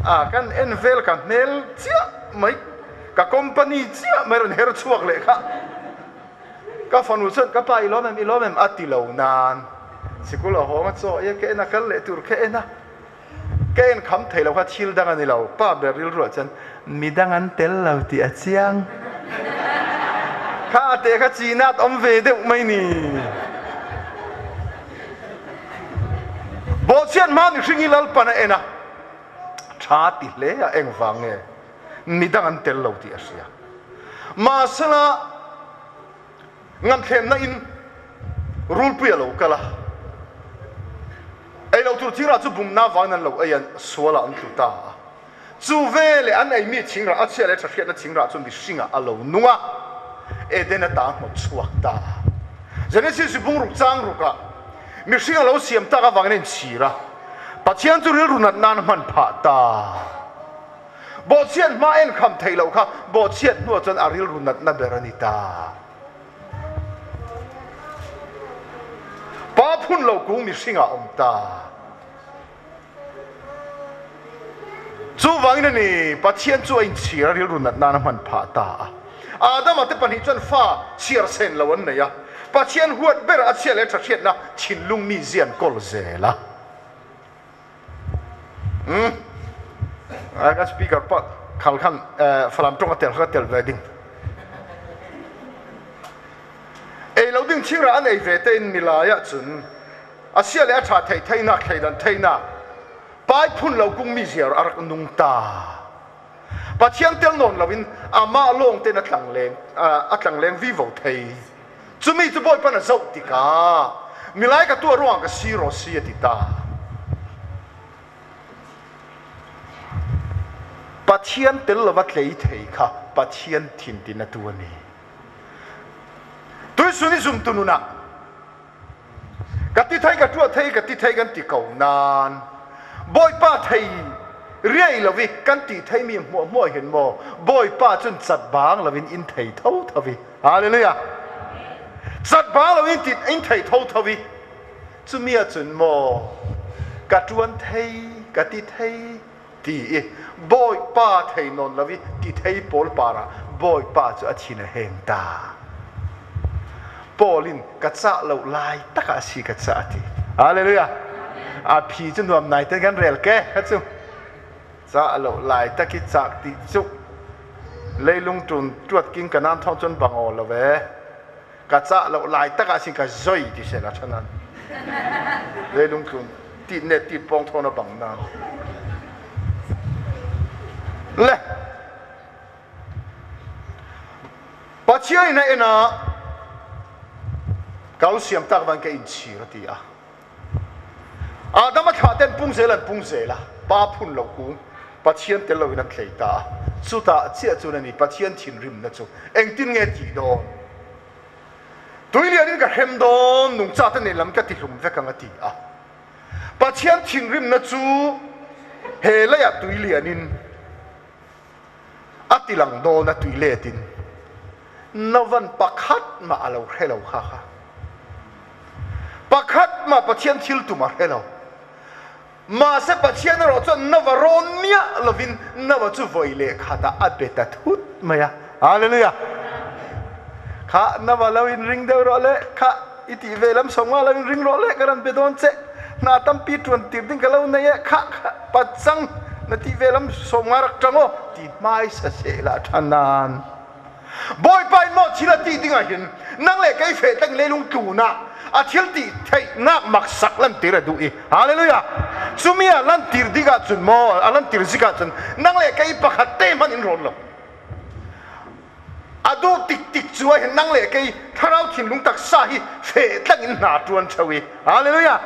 A kan en vel ka hmel chiah mai, ka company chiah mai rawn her chhuak leh kha. Ka fanu chuan ka pa i lawm em i lawm em a ti lo nan sikul a hawng a chaw ei a ka en a kal leh tur ka en a ka en kham thei lo kha thil dang a ni lo pa ber rilruah chuan midang an tel lo tih a chiang kha a teh kha chi nat awm ve deuh mai ni Bawhchhiat hma mihring hi Lalpan a en a tha ti hle a engvang nge Midang an tel lo tih a hria. Mahsela, ngamthlemna in rulpui a lo kal a, ei lo tur thingrah chu bumna avangin an lo ei a, sualah an tlu ta a. Chu veleh an eimi thingrah, a chhia leh tha hriatna thingrah chu mihringah a lo nung a, Eden ata hnawt chhuak ta a. Genesis bung ruk chang rukah mihring a lo siam tak avangin a inchhir a, Pathian chu rilru nat nan a hman phah ta. Bawhchhiat hma en kham theih loh kha bawhchhiat hnuah chuan a rilru natna ber a ni ta. Pa phun lo kung mihringah a awm ta. Chuvangin a ni, Pathian chu a inchhir a rilru nat nan a hman phah ta a. Adama te pahnih chuan fa chhiar sen lo an nei a. Pathian huat ber a chhia leh tha hriatna thinlung mi zian kawl zel a. Umm a ka speaker pawh khal khan Falam tawng a tel kha ka tel ve ding. Ei lo ding chhing rah an ei ve te in milai ah cun a sia le a tha thei thei nak thleidan thei nak pai phun lo kung mi ziar a rak nung ta. Pathian tel nawn loin amah lawng tein a tlangleng a tlangleng vivo thei. Cumi cu Bawipa na zoh tikah milai ka tuah ruangah ka si raw si a ti ta. Pathian tel lova tlei thei kha Pathian thintin a tu a ni. Tuisun i zumtu nun ah ka ti thei ka tuah thei ka ti thei kan ti ko nain Bawipa thei riai lo i kan ti theimi hmuahhmuah hin maw Bawipa cun cat bang loin in thei thotho i Hallelujah cat bang loin in thei thotho i cumi ahcun maw ka ṭuan thei ka ti thei ti i Bawipa thei nawn lo i ti thei pawl par ah Bawipa cu a thin a heng ta. Paul in ka cah lo lai tak ah si ka cah a ti. Hallelujah. A phi cu nuam nai te kan rel ke kha cu. Cah lo lai tak i cak ti cu leilung tun tuat king kanan thong cun bango lo ve. Ka cah lo lai tak ah sin ka zoi ti se la thanan. Leilung tlun ti ne ti pong thon a bang na. Le Pathian in a en ah kau siam tak van ka in chir a ti a. Adam a thlah ten pung zel an pung zel a pa phun lo kung Pathian tel loin an tlei ta a. Cuta chiah cu na ni Pathian thinrim na cu engtin nge ti dawn. Tuilian in ka hrem dawn nungcha te nen lam ka ti hlum vek ang a ti a. Pathian thinrim na cu he leiah tuilian in a tilang dawn a tui let in na van pakhat ma a lo hre lo kha kha pakhat ma Pathian thil tum a hre lo ma se Pathian ro chuan na va rawn miah lovin na va chu voi le khata a beta thut mai a hallelujah kha na va lo in ring deuh ro le kha i ti ve lam song lo in ring ro le ka ran be don che na tampi tuan tir ding ka lo nei e kha pachang na ti ve lam som nga rak tang o ti hmai sa se la thanan Bawipa in maw thil a ti ding ah hin nang le kei fe teng leilung tlun ah a thil ti theihnak maksak lantir a duh i hallelujah cumi ah lantir ding ah cun maw a lantir zik ah cun nang le kei pakhat te hmanh in rawn lo a duh tik tik cu ah hin nang le kei thlarau thinlung taksa hi fe tlang in hna ṭuan ṭheo i hallelujah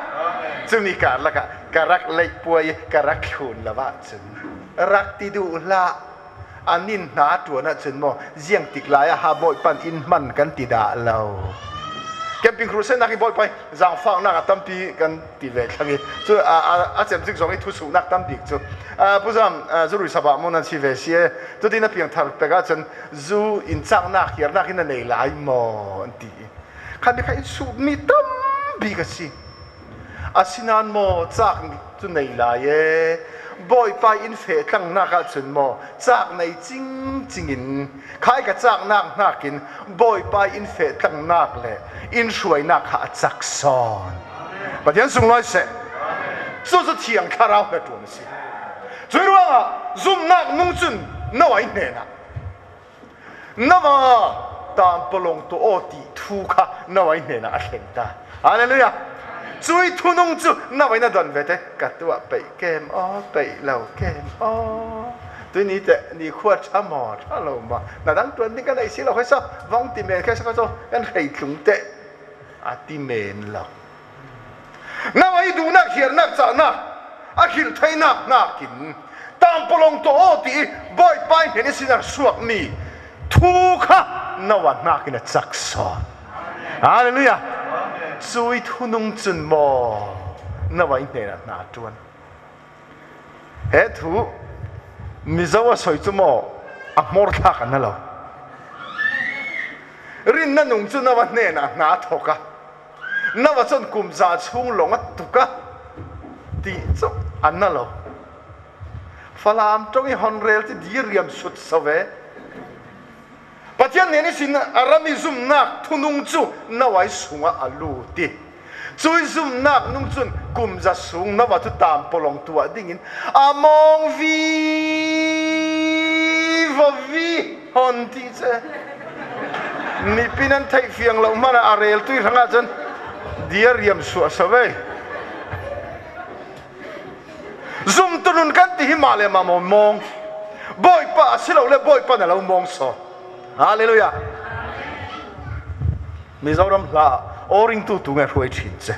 cumi karlak ah ka rak leih puai i ka rak thlun lo ahcun rak ti duh hlah an in hna ṭuan ahcun maw ziang tik lai ah ha bawipan in hman kan ti dah lo camping crusade nak i bawipa zaangfaknak a tampi kan ti ve thlang i cu a cemcik zong i thusuhnak tam bik cu puzam zurui sabah mo nan si ve si e cutin a piangthar pek ahcun zu in caknak hiarnak in a nei lai maw an ti khan kha in suhmi tambi ka si asinain maw cak cu nei lai e bawipa in fe tlangnak ahcun maw cak nei cingcing in khai ka caknak hnakin bawipa in fe tlangnak le in hruainak kha a cak sawn Pathian sunglawi seh cu cu thiang thlarau he ṭuan a si cui ruangah zumhnak nung cun na ai hnenah na va tampalong to aw ti thu kha na vai hnenah a thleng ta hallelujah cui thunung cu na vai na don ve te ka tuah peih kem aw peih lo kem aw tu ni te ni khua tha maw tha lo ma na dang tuan ding ka nei si lo khai so vong ti men khai so so kan hlei tlung te a ti men lo na vai duhnak hiarnak cahnak a hrilh theinak nakin tampalong to aw ti i bawipa hnen i sinar suakmi thu kha nawa hnakin a cak sawn hallelujah cui thunung cun maw nawa i hnen ah hna ṭuan he thu mizo a soi cu maw a hmor thlak an lo rin na nung cu nawa hnen ah hna thok a na va cun kum za chung lawng a tuk a ti cu an na lo Falam ṭong i hon rel ti diriam sut so ve Pathian nih sin a ram i zumnak thunung cu nawai sungah a lut ti cui zumnak nung cun kum za sung nawa cu tam polong tuah dingin among vi vo vi hon ti che mipi nan theih fiang lo hmanh ah a rel tui hrang ahcun diariam suah so ve zumtu nun kan ti hi mah le mah maw mawng Bawipa a si lo le Bawipa na lo mawng sawn. Hallelujah. Mizoram hla ah aw ringtu tu nge hruai thin che.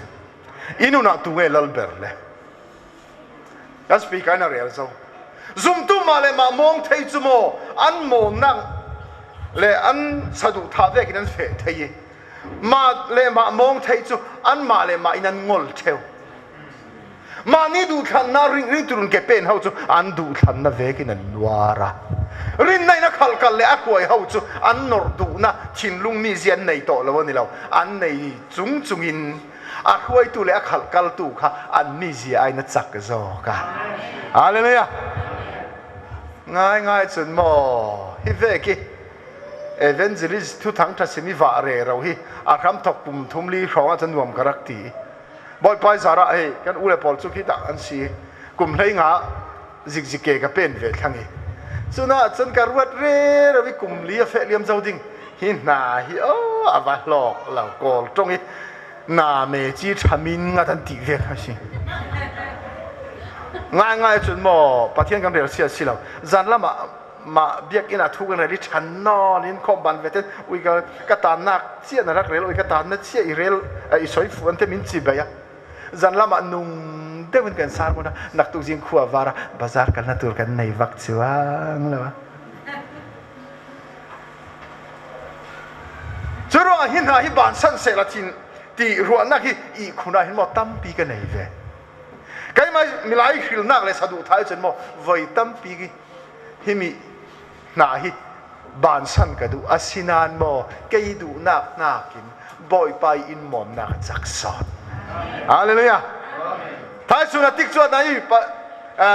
I nunah tu nge lal ber le. Kan speaker in a rel zo. Zumtu mah le mah mawng thei cu maw an mawnnak le an saduhthah vekin an feh thei i mah le mah mawng thei cu anmah le mah in an ngol ṭheo. Mah nih duhthlannak ring ring turun ke pen ho cu an duhthlannak vekin an nuar a. Rinna in a khal kal le a hruai ho cu an nor duhnak thinlung mi zia an nei tawh lo ani lo. An nei chung chungin a hruaitu le a khalh kaltu kha an mizia ai na cak zawk a. Hallelujah. Ngai ngai cun maw hi ve ki evangelist thu thang tha simi va re ro hi a hram thok pum thum li hrawng ah cun nuam ka rak ti. Bawipa zara hei kan u le pawl cu khi dah an si kum hlei nga zikzik ke ka pen ve thlang i cuna cun ka ruat re ro i kum li a feh liam zo ding hi hna hi o a va hlawk lo kawl tong i na me chi thamin nga tan ti ve kha si ngai ngai cun maw Pathian kan rel sia si lo zan lam ah mah biakinn ah thu kan rel i ṭhan nawn in khawm ban ve ten ui ka ka tannak chia na rak rel ui ka tan na chia i rel i soi fu an te min chi bai a zan lam ah nung deuh in kan sar mun nak tu jing khua vara bazar kan na tur kan nei vak chuang lo cu ruang hi hna hi ban san se la thin ti ruahnak hi i khuna hin mo tampi ka nei ve keimah milai hrilnak le saduhthah cun maw voi tampi ki himi hna hi bansan ka duh asinain maw kei duhnak nakin Bawipa i in mawnnak a cak sawt. Hallelujah. Thaisun a tik chuan ai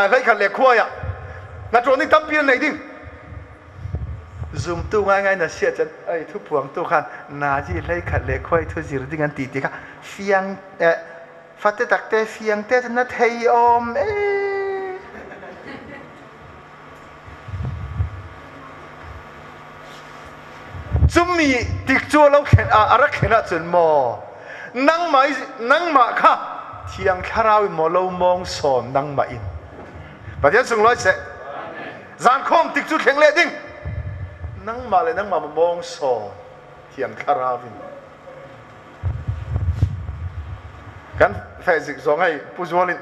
hleikhat le khuai ah na ṭawn ding tampi an nei ding. Zumtu ngaingai na sia cun ai thu puang tu khan nazi hleikhat le khuai thu zir ding an ti ti kha fiang Fate takte fiang te na thei awm e. Cumi tik cu lo thlen a rak thlen ahcun maw nangmah nangmah kha thiang thlarau in maw lo mawng sawm nangmah in Pathian sunglawi seh zan khawm tik cu thleng leh ding nangmah le nangmah mawng sawm thiang thlarau in Kan fehzik zong hei Pu Zual in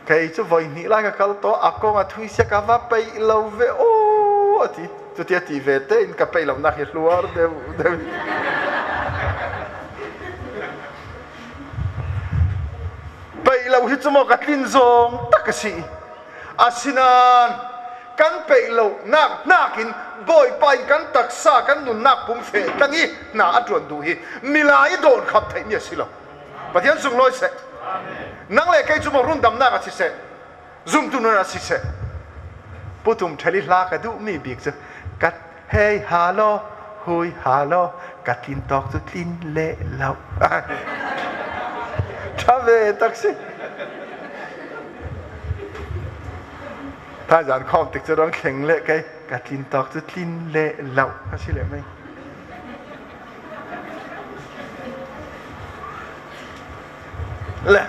kei cu voi hnih lai ka kal tawh a kong a thui sia ka va peih lo ve aw a ti cuti a ti ve te in ka peih lonak hi hluar deuh deuh peih lo hi cu maw ka tlin zawng tak a si Asinain kan peih lo nak nakin Bawipa in kan taksa kan nunnak pum feh tlang i hna a ṭuan duh hi milai i dawn khap theihmi a si lo. Pathian sunglawi seh. Nang le kei cu maw rundamnak a siseh, zumtu nun a siseh. Putum ṭhel i hla ka duhmi bik cu kat hei halo hui halo ka tlin tawk cu tlin le lo. Ṭha ve tak si. Thaizan khawm tik cu rang thleng le kei ka tlin tawk cu tlin le lo a si le mei. Le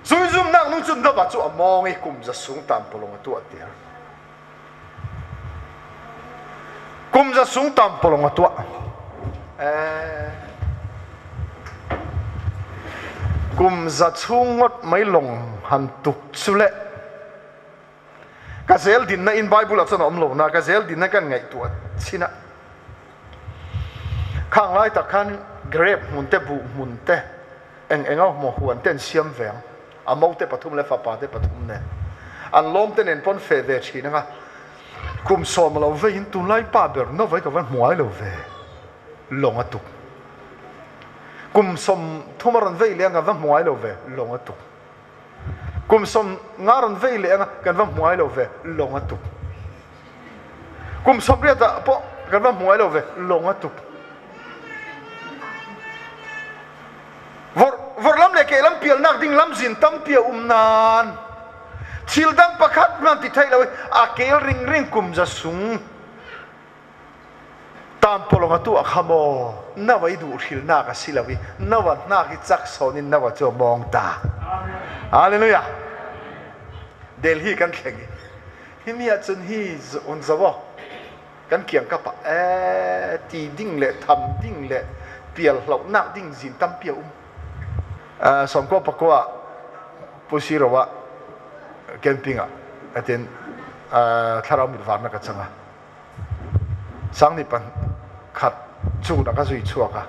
cui zumnak nu cun daba cu a mawng i kum za sung tam polong a tuah tiah. Kum za sung tam polong a tuah. Kum za chung ngawt mai long han tuk chu le ka zel din na in Bible ah cun a um lo na ka zel din na kan ngaihtuah chin ah khang lai tak khan grape hmun te buh hmun te eng eng mo huan te an siam veng a mo te pathum le fapa te pathum nen an lawm te nen pon fe ve thin anga kum sawm lo ve in tunlai pa ber no vai ka van hmuai lo ve long a tuk kum som thum a ron vei le anga va hmuai lo ve long a tuk kum som nga ron vei le anga kan va hmuai lo ve long a tuk kum som riat ah pawh kan va hmuai lo ve long a tuk Vorlam le kehlam pialnak ding lamzin tampi a um nain thil dang pakhat hmanh ti theih lo i a kel ringring kum za sung tampolong a tuah kha maw na vai duh hrilnak a si lo i na va hnak i cak sawn in na va cu mawng ta. Hallelujah. Delhi kan thleng i himi ahcun hi on zoh aw kan kiangkap ah ee ti ding le tham ding le pial hlohnak ding zin tampi a um. Sawmkua pakua Pu Siro ah camping ah atin thlarau mit varnak ka cang a sang ni pan khat cu na ka zui chuak a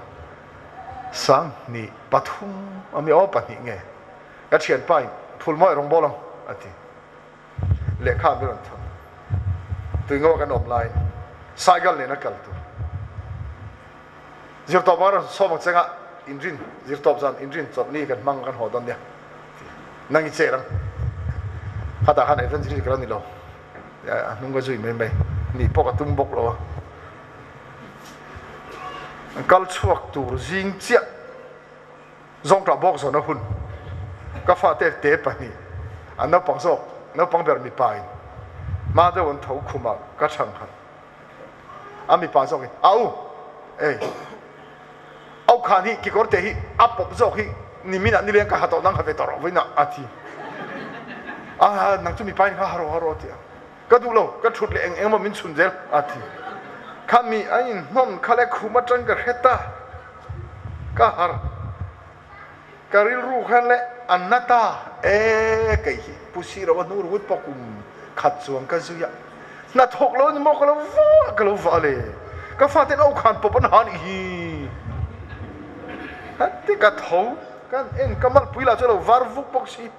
sang ni pathum ami aw pahnih nge ka thian pa in phulmawi rong bawlang ati lehkha mi ron thon tuingo kan om lai cycle nen a kal tu zirtawp a ron som ang chenga inrin zirtawp zan inrin chawt ni kan hmang kan haw don nia nang i che rang khata khan evangelist ka ni lo a hnung ka zui mai mai ni pawh ka tum bawk lo a kal chhuak tur zing chiah Zawngṭah bawk zawn a hun. Ka fate te pahnih, an naupang zawk, naupang ber mipa in hma deuh an tho khum ah ka chhang khat. A mipa zawk in, Au! Ei! Au khan hi kikawr te hi a pawp zawk hi nimin ah nileng ka ha tawh nang ha ve tawh rawh vawiin ah a ti. A nang chu mipa in kha ha rawh ha rawh a ti a. Ka duh lo, ka ṭhut le eng eng maw min chhun zel a ti. Kha mi a in hnawn kha le khum aṭang ka hre ta. Ka har. Ka rilru khan le a na ta e kei hi Pu Siro a hnu ringawt pawh kum khat chuang ka zui a. Hnathawk lo ni maw ka lo va ka lo va le. Ka faten au khan pawp an ha nih hi. Hati ka tho kan en ka malpui lah chu a lo var vuk bawk si.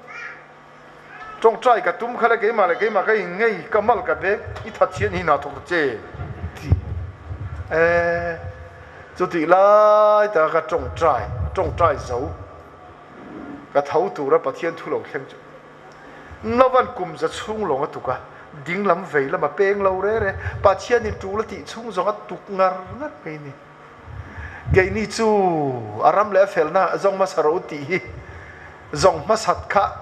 Ṭawngṭai ka tum kha le keimah le keimah ka in ngei, ka mal ka bek, i that chian hi hna thawk ta che ti e. Chutih lai taka ka ṭawngṭai, ṭawngṭai zo ka tho tura Pathian thu lo thleng chu Novan kum za chhung lawng a tuk a, dinglam vei lam a peng lo re re, Pathianin ṭul a tih chhung zawng a tuk ngar ngar mai ni. Keini chu a ram leh a felna zawng hmasa ro tih hi zawng hmasat kha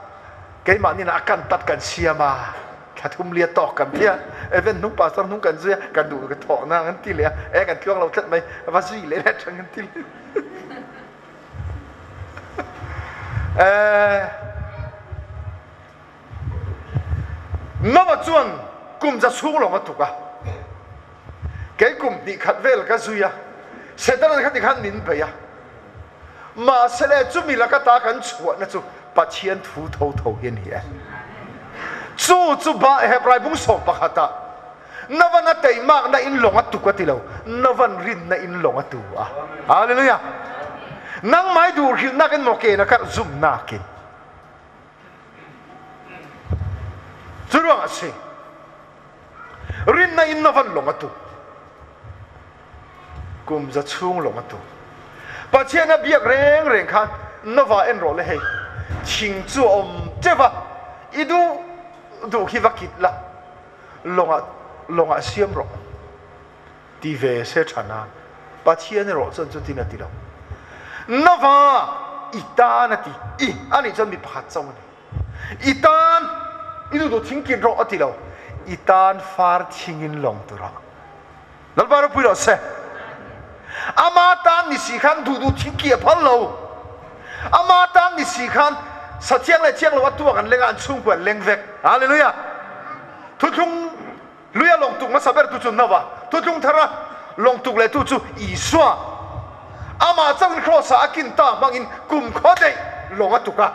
keimahni a kan tat kan siam a, thla thum lia tawk kan ti a, event hnung pastor hnung kan zui a, kan duh ka thawh na kan ti leh a, e kan tluang lo tlat mai, va zui leh leh thang kan ti leh. Noah chuan kum za chhung lawng a tuk a, kei kum hnih khat vel ka zui a, Setana kha tikhan min bei a, mahse le chumi laka ta kan chhuahna chu Pathian thu tho tho hi a ni e. Chu chu ba Hebrai bung sawm pakhatah Novan a teimakna in lawng a tuk a ti lo, Novan rinna in lawng a tu a. Hallelujah! Nangmah i duh hrilhnak in maw ke na karh zumhnak in. Cu ruangah a si. Rinna in na van lawng a tu. Kum za chung lawng a tu. Pathian a biak reng reng khan na va en rawh le hei. Thing chu a um teuh a, i duh duh khi va kit la, lawngah lawngah siam rawh. Ti ve se ṭha nain Pathian erawh chuan cutin a ti lo. Na va i tan a ti. I anih chuan mi pakhat chauh a ni. I tan i duhduh thing kit rawh a ti lo. I tan far thing in lawng tu rawh. Lalpa ropui rawh se. Ama tan ni si khan duhduh thing ki a phal lo. Ama tan ni si khan sa thiang le thiang lo a tuak an leng ah an chungkua an leng vek. Hallelujah. Thuthlung Lui a lawng tuk hmasa bertu cu Noah, thutlung thar a lawng tuk lehtu cu Isua. Amah cang in cross ah a kin ta hmang in kum khua deih lawng a tuk a.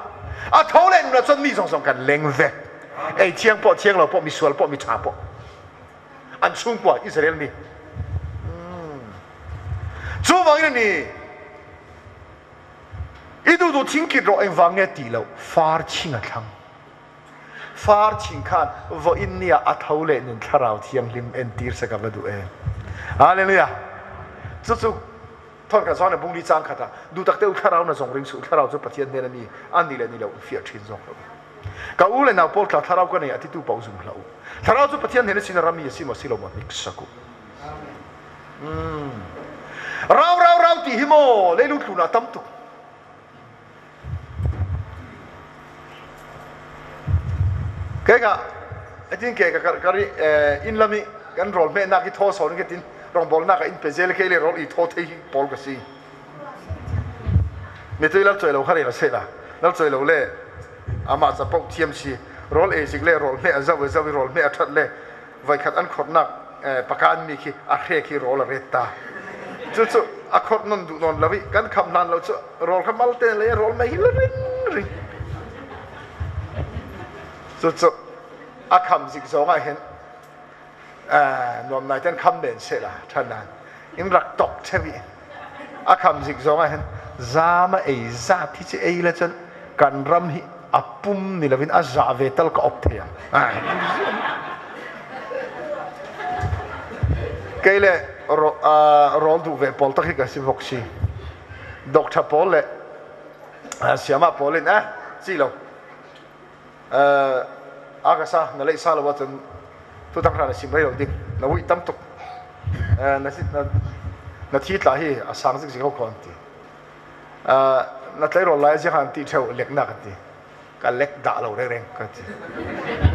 A tho le nun ah cun mi zong zong kan leng ve. Ei thiang poh thiang lo poh misual poh miṭha poh. An chungkua Israel mi. Cu bangin a ni. I duhduh thingkit rawh engvang nge ti lo far ching a thlang. Far ching khan voin ni ah a tho le nun thlarau thianghlim entir se ka va duh em. Hallelujah. Cucu thon khat zawn bung li chang khat ah du tak te u thlarau na zong ring su thlarau cu Pathian hnen ami an ni le ni lo fiah thin zawk lo. Ka u le nau pawl tla thlarau ka nei ati tu pau zum hlah u. Thlarau cu Pathian hnen sin rami a si maw si lo maw hnik saku. Rau rau rau ti hi maw leilu tlun ah tam tuk. Kei ka tin ke ka kar i inn lam i kan rawl hmehnak i thaw sawn ke tin rawngbawlnak ah in pe zel ke le rawl i thaw thei hi pawl ka si. Mi tui lal choi lo kha rel a se la lal choi lo le amah ca paoh thiam si Rawl ei zik le rawl hmeh a zauh a zauh i rawl hmeh a ṭhat le voikhat an khorhnak pakan mi khi a hre khi rawl a ret ta. Cucu a khorh non duh nawn lo i kan kham hlan lo cu rawl kha mal te le rawl mei hi la ring ring. Cucu a kham zik zong ah hin nuam nai ten kham men se la ṭhan nan in rak tok cheu i a kham zik zong ah hin zam a ei zat hi ci ei le cun kan ram hi a pum ni loin a za ve tal ka op thei ang kei le rawl duh ve pawl tak hi ka si bok si doctor pawl le siama pawl in eh chi lo Agasa na leih sa lo ahcun tutang hra na sim rei lo ding na uih tam tuk na na thi tla hi a sang zikzik ko an ti na tleirawl lai ziang an ti theo leknak an ti ka lek dah lo reng reng ka ti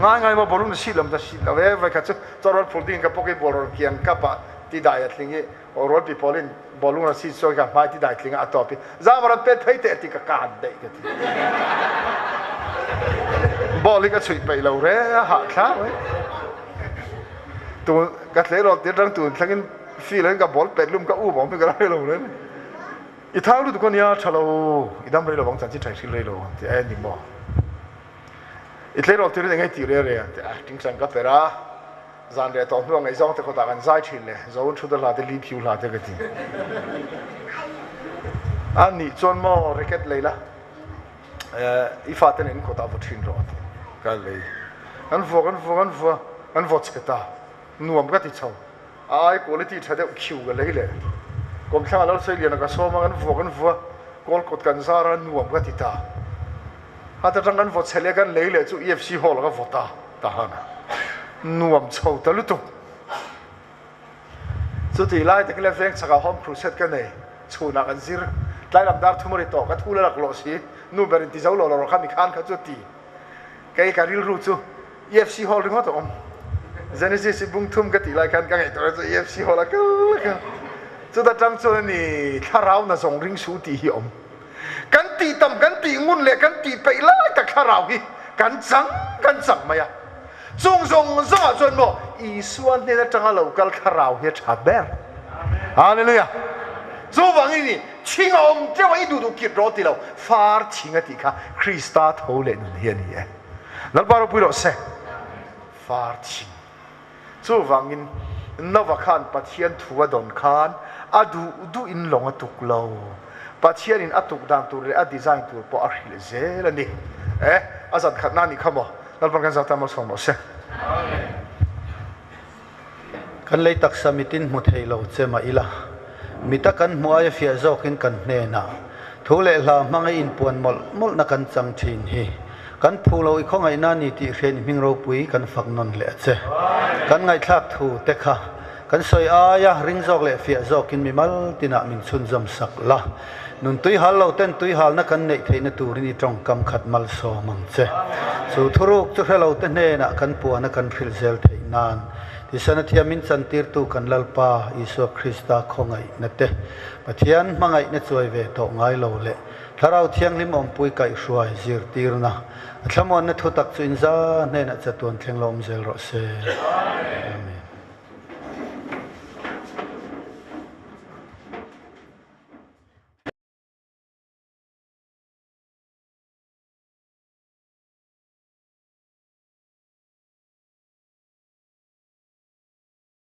ngai ngai ma bolung na si lam ta si lo e vai kha chu chorol phul ding ka poki bolor kiang ka pa ti dai a tling i rol pi polin bolung na si so ka hmai ti dai tling a to pi zamaran pe thei te ti ka kaan dei ka ti bol hi ka chuih peih lo re a ha thla we tu ka tle ro ti rang tu thlangin feel in ka bol pet lum ka u bom ka ra lo re i thang lu tu ko nia thalo i dam rei lo bang chan chi thai hril rei lo ti ai ni mo i tle ro ti ri ngai ti re re ti a ting sang ka pera zan re to hnu ngai zong te ko ta kan zai thin le zo un thu da hla te li phiu hla te ka ti an ni chuan mo racket lei la i fa ten in ko ta vo thin ro ti ka lei an vo kan vo kan vo an vo che ta nuam ka ti chho ai quality tha deuh khiu ka lei le kom thla lo sei lian ka soma kan vo kan vo kol kot kan zara nuam ka ti ta hata tang kan vo chele kan lei le chu EFC hall ka vo ta ta hana nuam chho ta lutuk chu ti lai tak le veng chaka home crusade ka nei chuna kan zir tlai lam dar thumari to ka thu la lak lo si nu berin ti zo lo lo kha mi khan kha chu ti kei ka rilru chu EFC hall ringot om Genesis bung thum ka ti lai khan ka ngai to chu EFC hall a kal ka chu da tang chu ni thlarau na zong ring su ti hi om kan ti tam kan ti ngun le kan ti peih lai tak thlarau hi kan chang kan chang mai a chung zong zong ah chuan maw Isua hnen atanga lo kal thlarau hi a tha ber hallelujah chu wangin ni thing a awm teuh i duh duh kit ro ti lo far thing a ti kha Krista tho leh nun hi a ni e Lalpa ropui rawh se far thing chu wangin Nova khan Pathian thu a don khan a duh duh in long a tuk lo Pathian in a tuk dan tur leh a design tur pawh a hrilh zel a ni e a zan khat na ni kha maw Lalpan kan zata mal sawm rawh se. Kan lei taksa mitin hmu thei lo che mah ila, mita kan hmuh aia fiah zawkin kan hnenah thu leh hla hmanga inpuan mawlh mawlhna kan chang thin hi kan phu lo i khawngaihna ni tih hriain i hming ropui kan fak nawn leh a che. Kan ngaihthlak thu te kha kan sawi aia ring zawk leh fiah zawkin mimal tinah min chhunzawm sak la. Nun tuihal lo ten tuihalna kan neih theihna turin i tawngkam khat malsawm ang che. Chu thuruk chu hre lo te hnenah kan puana kan hrilh zel theih nan Tisana thiamin chantirtu kan Lalpa Isua Krista khawngaihna te, Pathian hmangaihna chuai ve tawh ngai lo leh Thlarau Thianghlim awmpui kaihhruai zirtirna a thlamuanna thutak chu inza hnenah chatuan thleng lo awm zel rawh se. Amen.